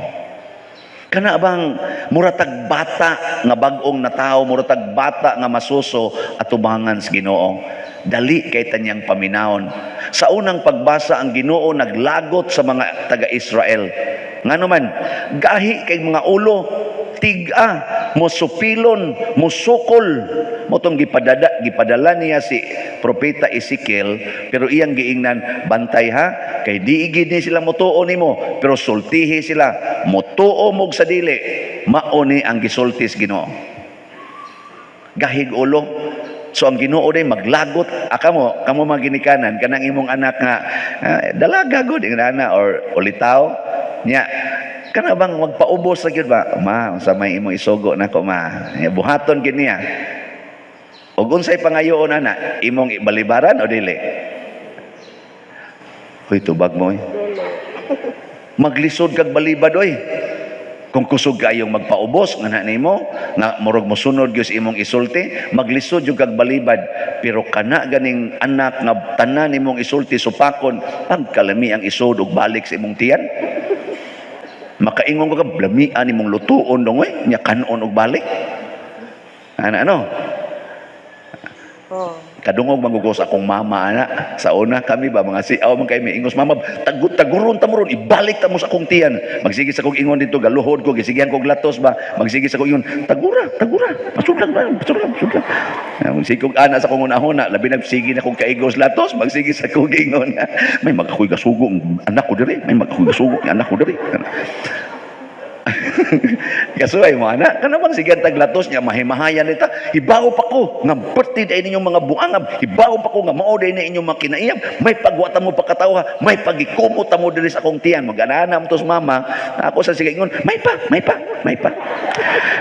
Kana bang muratag bata nga bag-ong natao, muratag bata nga masuso atubangan sa Ginoo. Dali kay tanyang paminawon. Sa unang pagbasa, ang Ginoo naglagot sa mga taga-Israel. Ngano man, gahi kay mga ulo, tiga, mosupilon, mosukol. Motong gipadala niya si Propeta Ezekiel, pero iyang giingnan, "Bantay ha, kay di gid ni sila motuo nimo, pero sultihi sila, motuo mog sa dili, mao ni ang gisulti sa Ginoo." Gahig ulo. So ang Ginoo day maglagot kamo kamo mga ginikanan, kanang imong anak nga dalaga gud ingana or ulitaw niya. Kana bang magpaubos sa gyud ba? Ma, unsa may imong isugo nako, ma? Buhaton gyud niya. Ug unsay pangayoon ana? Imong balibaran o dili? Hoy, tubag mo eh. Dili. Maglisod kag balibad oy. Kung kusog kayong magpaubos nga na nimo, nga murag mosunod gyud sa imong isulti, maglisod jud kag balibad. Pero kana ganing anak nga tanan nimong isulti supakon, pagkalami ang isod og balik sa imong tiyan. Makaingon ka, lamian nimong lutuon dong oy, nya kanon og balik. Ana ano? Oh. Kadungog magugos akong mama ana. Sa una kami ba mga siaw man kay miingos, "Mama, tagut taguron ta mo ron, ibalik ta mo sa akong tiyan." Magsige sa kong ingon dito, galuhod ko, gisigihan kog latos ba. Magsige sa kong ingon, "Tagura, tagura, pasudlag ba, pasudlag, pasudlag." Magsige kog ana sa kong unahuna, labi nagsige na kong kaigos latos, magsige sa kong ingon. "May magakoy gasugo ang anak ko diri, may magakoy gasugo ang anak ko diri." Kasuay mo ana, kana bang sige taglatos niya mahimahayan nita, hibaw pa ko nga perti day ninyong mga buangab, hibaw pa ko nga mao day na inyong mga kinaiyab, may pagwata mo pagkatawa, may pagikumot mo diri sa akong tiyan, mag-anana mo tos mama, ako sa sige ingon, "May pa, may pa, may pa."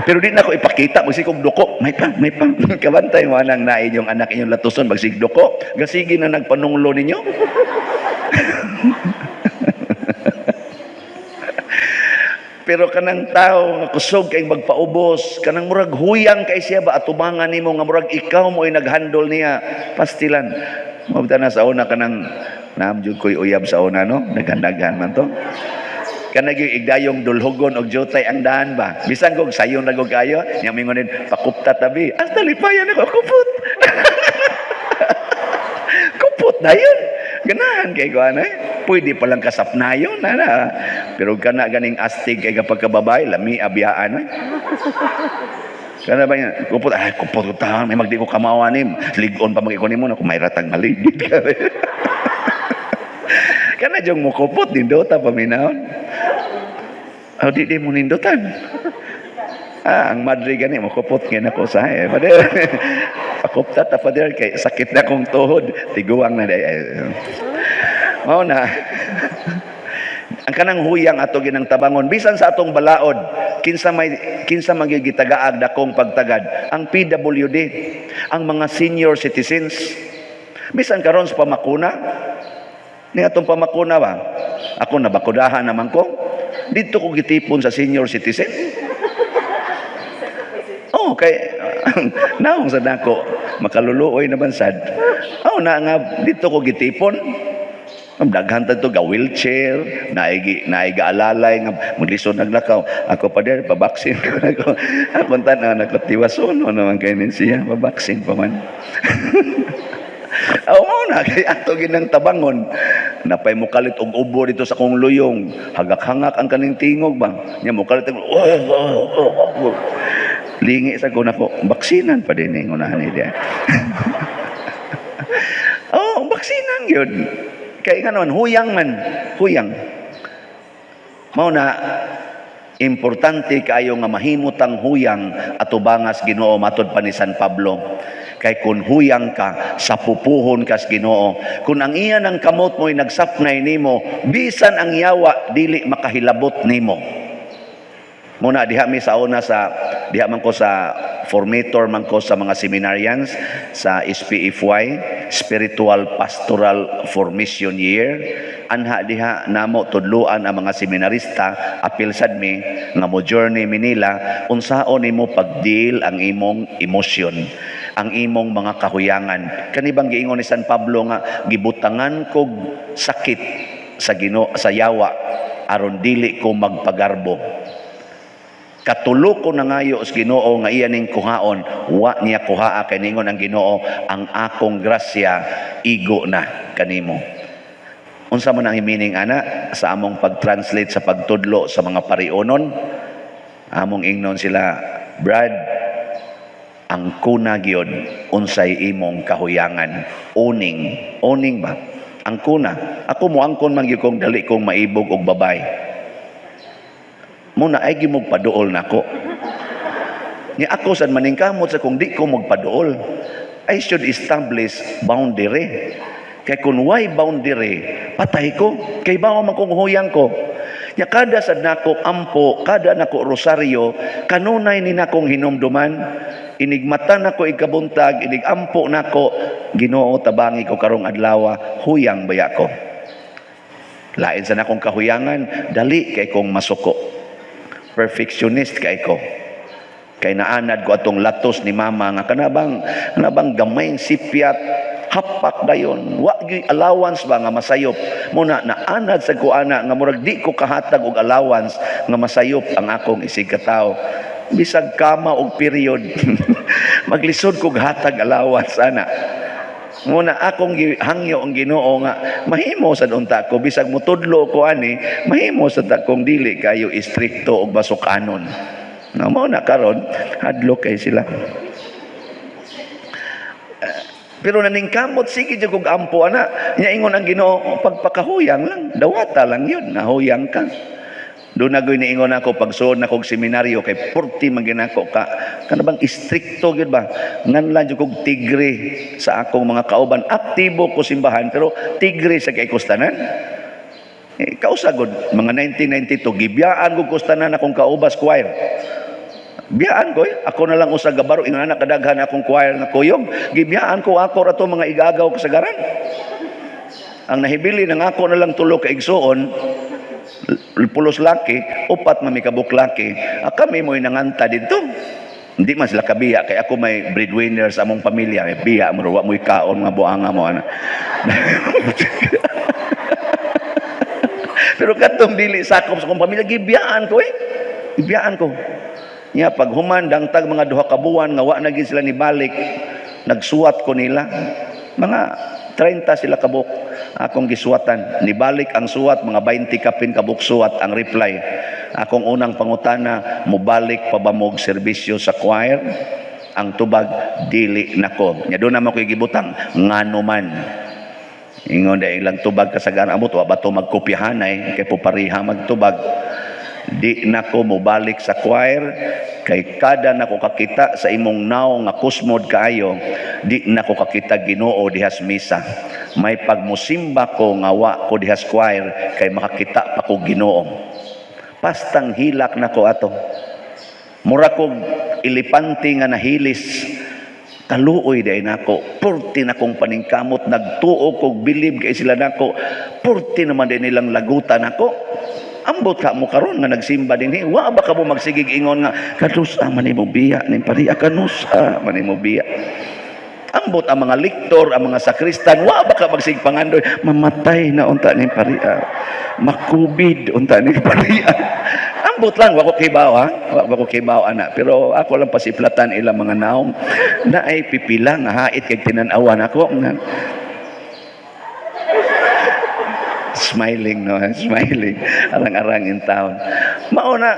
Pero di na ko ipakita, magsikog duko, "May pa, may pa." Kabantay mo anang na inyong anak inyong latuson, magsig duko, gasigi na nagpanunglo ninyo. Pero kanang tao nga kusog kay magpaubos, kanang murag huyang kay siya ba atubangan nimo nga murag ikaw mo ay naghandle niya, pastilan. Mao na sa una kanang naam jud ko'y uyab sa una no, naghanaghan man to. Kanang yung igdayong dulhugon og jutay ang daan ba. Bisan kog sayon na kayo, nya mingon din pakupta tabi. Hasta lipayan ako kupot. Kupot na yun. Ganahan kay ko ano eh. Pwede palang kasapnayon ana. Pero kana ganing astig kay kapag kababae, lami abiyaan eh. Kana ba yan? Kupot, ay, kupot ko tahan, may magdi ko kamawa nim. Ligon pa mag-iko nimo na kung may ratang maligid ka. Kana jong mo kupot, nindota paminahon. Oh, di mo nindutan. Ah, ang madre gani mo kupot ngayon ako sa eh. Father, pakupta ta father kay sakit na kong tuhod, tiguang na day. Mao na. Ang kanang huyang ato ginang tabangon bisan sa atong balaod, kinsa may kinsa magigitagaag dakong pagtagad ang PWD, ang mga senior citizens. Bisan karon sa pamakuna, ni atong pamakuna ba? Ako nabakudahan naman ko. Dito ko gitipon sa senior citizen. Oh, kay naong sa dako makaluluoy na bansad. Oh, na nga dito ko gitipon. Ang daghan ta to ga wheelchair, naigi naigi alalay nga maglisod naglakaw. Ako pa der pabaksin ko nako. Akong tan-aw nako tiwason naman kay nin siya, pabaksin pa man. Aw mo na kay ato ginang tabangon. Napay mukalit og ubo dito sa kong luyong. Hagak-hangak ang kaning tingog ba. Nya mukalit og oh, oh, oh, oh. Lingi sa ko nako, baksinan pa din eh, ngunahan ni diya. Oh, baksinan yun. Kay nga naman, huyang man, huyang. Mao na, importante kaayo nga mahimutang huyang atubangas Ginoo matod pa ni San Pablo. Kay kung huyang ka, sa pupuhon kas Ginoo. Kung ang iya ng kamot mo'y nagsapnay nimo, bisan ang yawa dili makahilabot nimo. Muna diha mi sa una sa diha man ko sa formator man ko sa mga seminarians sa SPFY, Spiritual Pastoral Formation Year. Anha diha namo tudluan ang mga seminarista, apil sad mi nga mo journey Manila, unsaon nimo pagdeal ang imong emosyon, ang imong mga kahuyangan. Kani bang giingon ni San Pablo nga gibutangan kog sakit sa Ginoo sa yawa aron dili ko magpagarbo. Katulo ko nangayo sa Ginoo nga iya ning kuhaon, wa niya kuhaa kay ningon ang Ginoo, ang akong grasya igo na kanimo. Unsa man ang meaning ana sa among pag-translate sa pagtudlo sa mga parionon? Among ingnon sila, Brad, ang kuna gyud unsay imong kahuyangan. Uning, uning ba? Ang kuna. Ako moangkon man gyud kong dali kong maibog og babay. Muna ay gimog paduol nako. Ni ako sad maningkamot sa kung di ko magpaduol. I should establish boundary. Kay kung why boundary, patay ko. Kay bawa man kong huyang ko. Nya kada sad nako ampo, kada nako rosaryo, kanunay ni nakong hinumduman, inig mata nako ikabuntag, inig ampo nako, "Ginoo, tabangi ko karong adlaw, huyang baya ko." Lain sa nakong kahuyangan, dali kay kong masuko. Perfectionist kay ko. Kay naanad ko atong latos ni mama nga kanabang gamayng sipyat, hapak dayon, wa gyud allowance ba nga masayop. Muna naanad sa ko ana nga murag di ko kahatag og allowance nga masayop ang akong isig katawo. Bisag kama og period, maglisod kog hatag allowance ana. Muna akong gihangyo ang Ginoo nga mahimo sad unta ko, bisag mutudlo ko ani, mahimo sad akong dili kayo istrikto og basukanon. No, mao na karon hadlok kay sila. Pero naningkamot, sige jud kog ampo ana. Nya ingon ang Ginoo, pagpakahuyang lang, dawata lang yun, nahuyang ka. Doon na niingon ako pagsuod na kog seminaryo kay purti man ginako ka kana bang istrikto gyud ba, nganlan jud kog tigre sa akong mga kauban. Aktibo ko simbahan pero tigre sa kay kustanan eh, kausa gud mga 1992, gibiyaan ko kustanan akong kaubas choir. Biyaan ko eh. Ako na lang usa gabaro, ingon ana kadaghan akong choir nga kuyog. Gibiyaan ko, ako ra to mga igagaw kasagaran. Ang nahibili nang ako na lang tulo ka igsuon, pulos laki, upat man mi kabuk laki. Ah, kami mo'y nanganta dito. Hindi man sila kabiya kay ako may breadwinner sa among pamilya. May biya mo, wa mo'y kaon nga buanga mo ana. Pero katong dili sakop sa akong pamilya, gibiyaan ko eh. Gibiyaan ko. Nya pag human dangtag mga 2 ka buwan nga wa na gid sila ni balik, nagsuwat ko nila. Mga 30 sila kabuk akong gisuwatan. Nibalik ang suwat, mga 20 kapin kabuk suwat ang reply. Akong unang pangutana, "Mubalik pa ba mo'g serbisyo sa choir?" Ang tubag, "Dili nako." Nya doon naman ko'y gibutang, "Ngano man?" Ingon da ilang tubag kasagaran, amot wa ba to magkopyahanay kay pupariha magtubag. "Di nako mobalik sa choir kay kada nako kakita sa imong naong nga kusmod kaayo, di nako kakita Ginoo dihas misa. May pagmusimba ko nga wa ko dihas choir kay makakita pa ko Ginoo." Pastang hilak nako ato. Mura kog elepante nga nahilis. Kaluoy day nako. Purti na kong paningkamot, nagtuo kog bilib kay sila nako. Purti naman din nilang lagutan nako. Ambot ka mo karon nga nagsimba dinhi. Wa ba ka mo magsigig ingon nga kanusa man nimo biya ning pariya, kanusa man nimo biya? Ambot ang mga liktor, ang mga sakristan, wa ba ka magsigig pangandoy, mamatay na unta ning pariya? Makubid unta ning pariya. Ambot lang, wa ko kibaw ha. Wa ko kibaw ana, pero ako lang pasiplatan ilang mga naong naay pipila nga hait kay tinan-awan ako. Smiling no, smiling. Arang-arang in town. Mauna,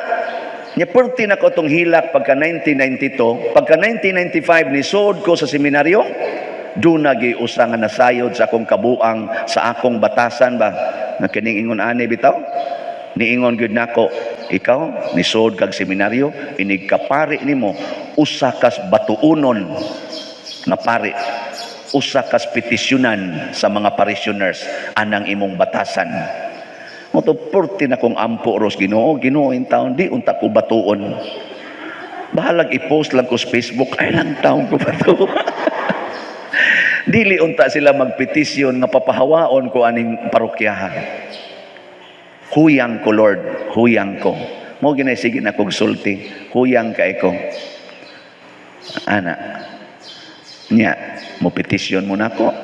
nya perti na ko tong hilak pagka 1992, pagka 1995 ni suod ko sa seminaryo, doon nagi usa nga nasayod sa akong kabuang, sa akong batasan ba, nga kining ingon ani bitaw. Niingon gyud nako, "Ikaw nisuod kag seminaryo, inig kapari nimo usa kas batuunon nga pari, usa kas petisyonan sa mga parishioners anang imong batasan." Mo to purti na kong ampo ros Ginoo, "Ginoo in taon, di unta ko batuon. Bahalag i-post lang ko sa Facebook, ay lang taon ko bato." Dili unta sila magpetisyon nga papahawaon ko aning parokyaha. Huyang ko, Lord, huyang ko. Mo ginay sige na kog sulti, huyang kay ko. Ana. Nya, mo petisyon mo nako.